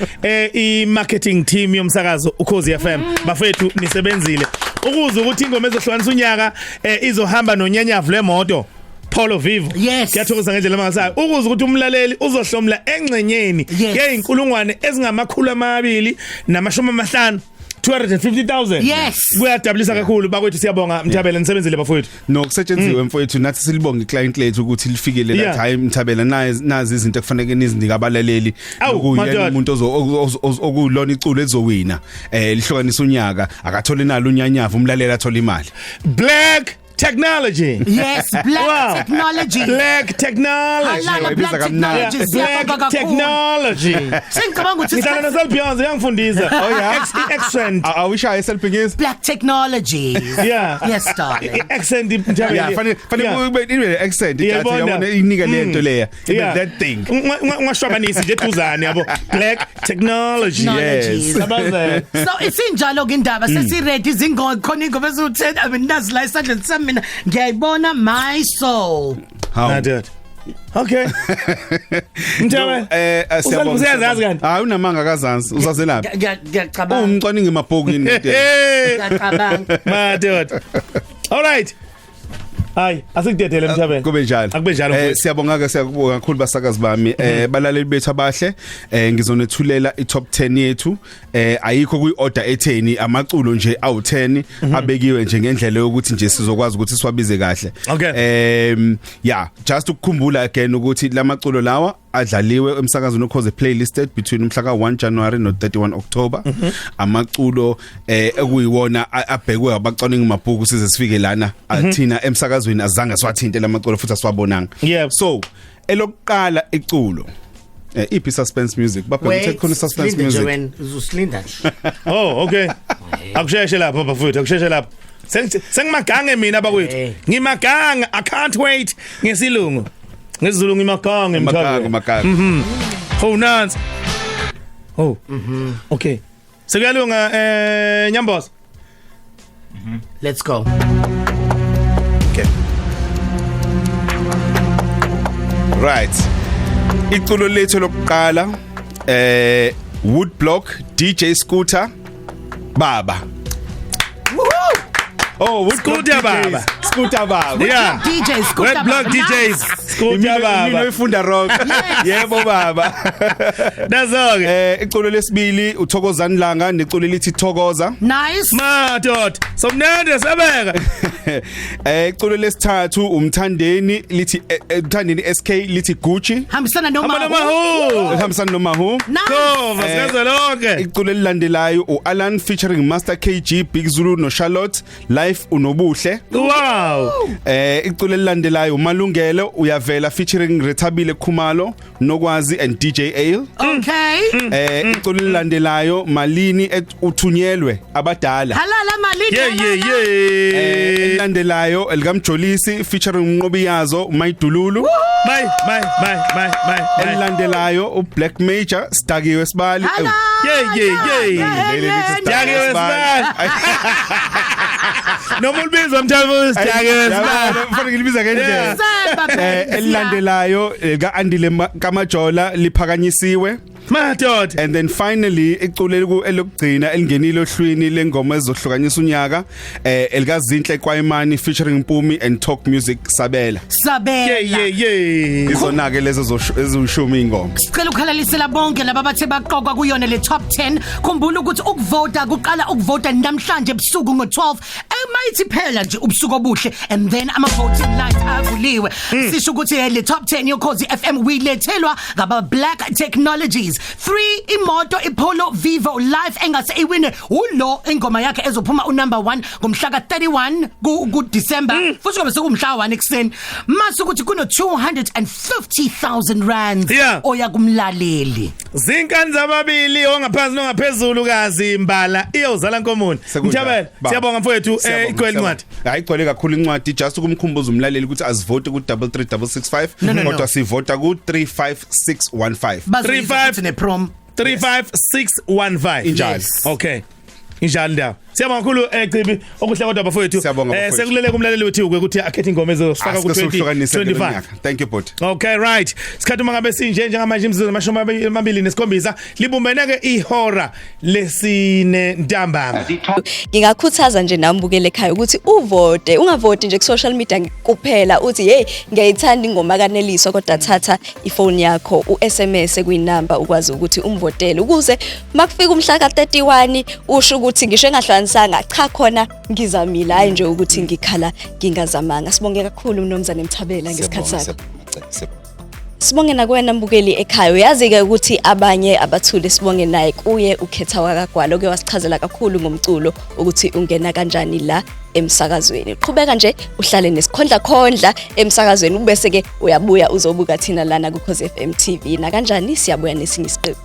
i marketing team yomsakazo Ukhozi FM. Bafethu, nisebenzile. Ukuze ukuthi ingoma ezohlukanisa unyaka izohamba nonyanyavu lemoto Polo Vivo. Yes. Kuyathokoza ngendlela mangasayo. Ukuze ukuthi umlaleli uzohlomla engxenyeni yeinkulungwane ezingama-250,000, 250,000. Kuyajabulisa kakhulu bakwethu, siyabonga Mthabela, nisebenzile bafowethu. Nokusetshenziwe mfowethu, nathi silibonga iclient lethu ukuthi lifikele lathi, hayi Mthabela, nazi izinto ekufanele nizinike abalaleli. Awu, Nokuyena madoda. umuntu okulona iculo elizowina lihlukanisa unyaka akathole nalo unyanyavu, umlaleli athola imali. Black technology. Yes, black technology. Black technology. Halala Ibiza black kamnandi. technology, siyabonga Black kakhulu. technology. Sengicabanga ukuthi Ngihlala noSelbeyonce, uyangifundisa. Oh, yeah? Accent. Awishaye selfingisi. Black technology. Yes, darling. Accent Mthabela. Yeah, fanele kube ibe accent ijathi, Uyayibona? yabona, inika lento leya ibe that thing. Ungashwabanisi nje eduzane, yabo. Black technology. Technologies. Yes. Sabazela. So isinjalo ke indaba, sesi ready izingoma, khona ingoma eziwu10, I mean, nazi la esandleni sami mina, ngiyayibona my soul. Hawu. Madoda. Okay. Mthabela. Siyabonga. Usayazazi kanti? Hayi, unamanga kazansi uzazelaphi? Ngiyacabanga. Umcwaningi mabhokini. Hey. Ngiyacabanga. Madoda. All right. Hayi, asikudedele Mthabela. Kube njalo. Akube njalo, mfowethu. Siyabonga ke, siyakubonga kakhulu basakazi bami. Balaleli bethu abahle, ngizonethulela i top 10 yethu. Ayikho kwi order etheni, amaculo nje awu10 abekiwe nje ngendlela yokuthi nje sizokwazi ukuthi siwabize kahle. Yeah, just ukukhumbula again ukuthi lamaculo lawa adlaliwe emsakazweni Ukhozi playlisted between umhla ka1 January no 31 October. Amaculo ekuyiwona abhekwe abacwaningi mabhuku size sifike lana, thina emsakazweni azange siwathinte lamaculo futhi asiwabonanga. So elokuqala iculo, iphi suspense music babheka ukuthi khona suspense Silinde nje music. Wena uzosilinda nje. Oh, okay. Akusheshe lapha bafowethu, akusheshe lapha. Sengimagange mina bakwethu. Ngimagange, I can't wait ngesilungu. NgesiZulu ngimagange Magaga Mthabela. magaga. Oh, nansi. Oh. Okay. Sekuyalunga Nyamboza. Let's go. Okay. Right. Iculo lethu lokuqala Woodblock DJ Scooter Baba. Oh, Woodblock Scooter DJs. Baba. Scooter Baba. DJ Scooter Red Block Baba. DJs. Scooter Imino Baba. ifunda rock. Yebo baba. Nazo ke. Iculo lesibili uThokozani Langa neculo lithi Thokoza. Nice. Madoda. Somnandi sabeka. Iculo lesithathu uMthandeni lithi uMthandeni SK lithi Gucci. Hambisana noma Hamba noma hu. Hambisana noma hu. Nice. Kova sikazwe lonke. Iculo elilandelayo uAlan featuring Master KG, Big Zulu no Charlotte, Life unobuhle. Iculo elilandelayo uMalungelo uyavela featuring Rethabile Khumalo, Nokwazi and DJ Ale. Okay. Iculo elilandelayo Malini uthunyelwe abadala. Halala malini. Yeah, yeah, halala. yeah. Elilandelayo elikamjolisi featuring Unqobiyazo Mayidululu. Bye, bye, bye, bye, bye. Bye. Elilandelayo uBlack Major Stakiwe Sibali. Halala. Yeah, yeah, yeah. Leli lithi Stakiwe Sibali. Noma ulibizwa mthabo Stakiwe Sibali. Kufanele ngilibiza ngendlela. Semba Elilandelayo kaAndile Kamajola liphakanyisiwe. Madoda. And then finally iculo elokugcina elingenile ohlwini lengoma ezohlukanisa unyaka, elikaZinhle Kwayimani featuring Mpumi and Talk Music, Sabela. Sabela. Yeah. Izona ke lezo eziwushumi ingoma. Sicela ukhalalisela bonke laba bathe baqokwa kuyona le top 10. Khumbula ukuthi ukuvota kuqala ukuvota namhlanje ebusuku ngo12. Emayithi phela nje ubusuku obuhle and then ama voting lines avuliwe. Sisho ukuthi le top 10 yoKhozi FM uyilethelwa ngaba Black Technologies. 3 imoto iPolo Vivo Life engase iwine ulo ingoma yakhe ezophuma unumber 1 ngomhla ka31 ku December, futhi kobe sekumhla 1 ekseni. Mase ukuthi kuno R250,000 oya kumlaleli. Zinkani zababili, ongaphansi nongaphezulu, kazi imbala iyozala nkomoni. Sekunjalo. Mthabela, Baba. siyabonga mfowethu, Siyabonga, igcwele siyabonga. incwadi. Hayi, igcwele kakhulu incwadi. Just ukumkhumbuza umlaleli ukuthi asivote ku 33665, No, no, no. kodwa sivota ku 35615. Bazoyizwa 35 futhi neprom. 35615. Injalo. Yes. Okay. Injalo ndaba. Siyabonga kakhulu, Cibi, okuhle kodwa bafowethu. Siyabonga, bafowethu. Sekulele kumlaleli wethu ukuthi akhethe ingoma ezosifaka ku Asike siwuhlukanise 2025. nyaka. Thank you, bot. Okay, right. Sikhathi uma ngabe sinje njengamanje imizuzu 27 libumbene ke ihora lesine ntambama. Ngingakhuthaza nje nami ubukele ekhaya ukuthi uvote, ungavoti nje ku social media kuphela uthi, "Hey, ngiyayithanda ingoma kaNeliswa," kodwa thatha ifone yakho uSMS kuyinamba ukwazi ukuthi umvotele ukuze makufika umhla ka31 usho ukuthi ngisho engahlukanisanga, cha, khona ngizamile, hayi nje ukuthi ngikhala ngingazamanga. Sibonge kakhulu mnumzane Mthabela ngesikhathi sakho. Siyabonga, siyabonga. Sibonge nakuwena mbukeli ekhaya. Uyazi-ke ukuthi abanye abathule. Sibonge naye kuye ukhetha wakagwalo ke wasichazela kakhulu ngomculo ukuthi ungena kanjani la emsakazweni. Qhubeka nje uhlale nesikhondla khondla emsakazweni, ubese ke uyabuya uzobuka thina lana ku Khozi FM TV. Nakanjani siyabuya nesinye isiqephu.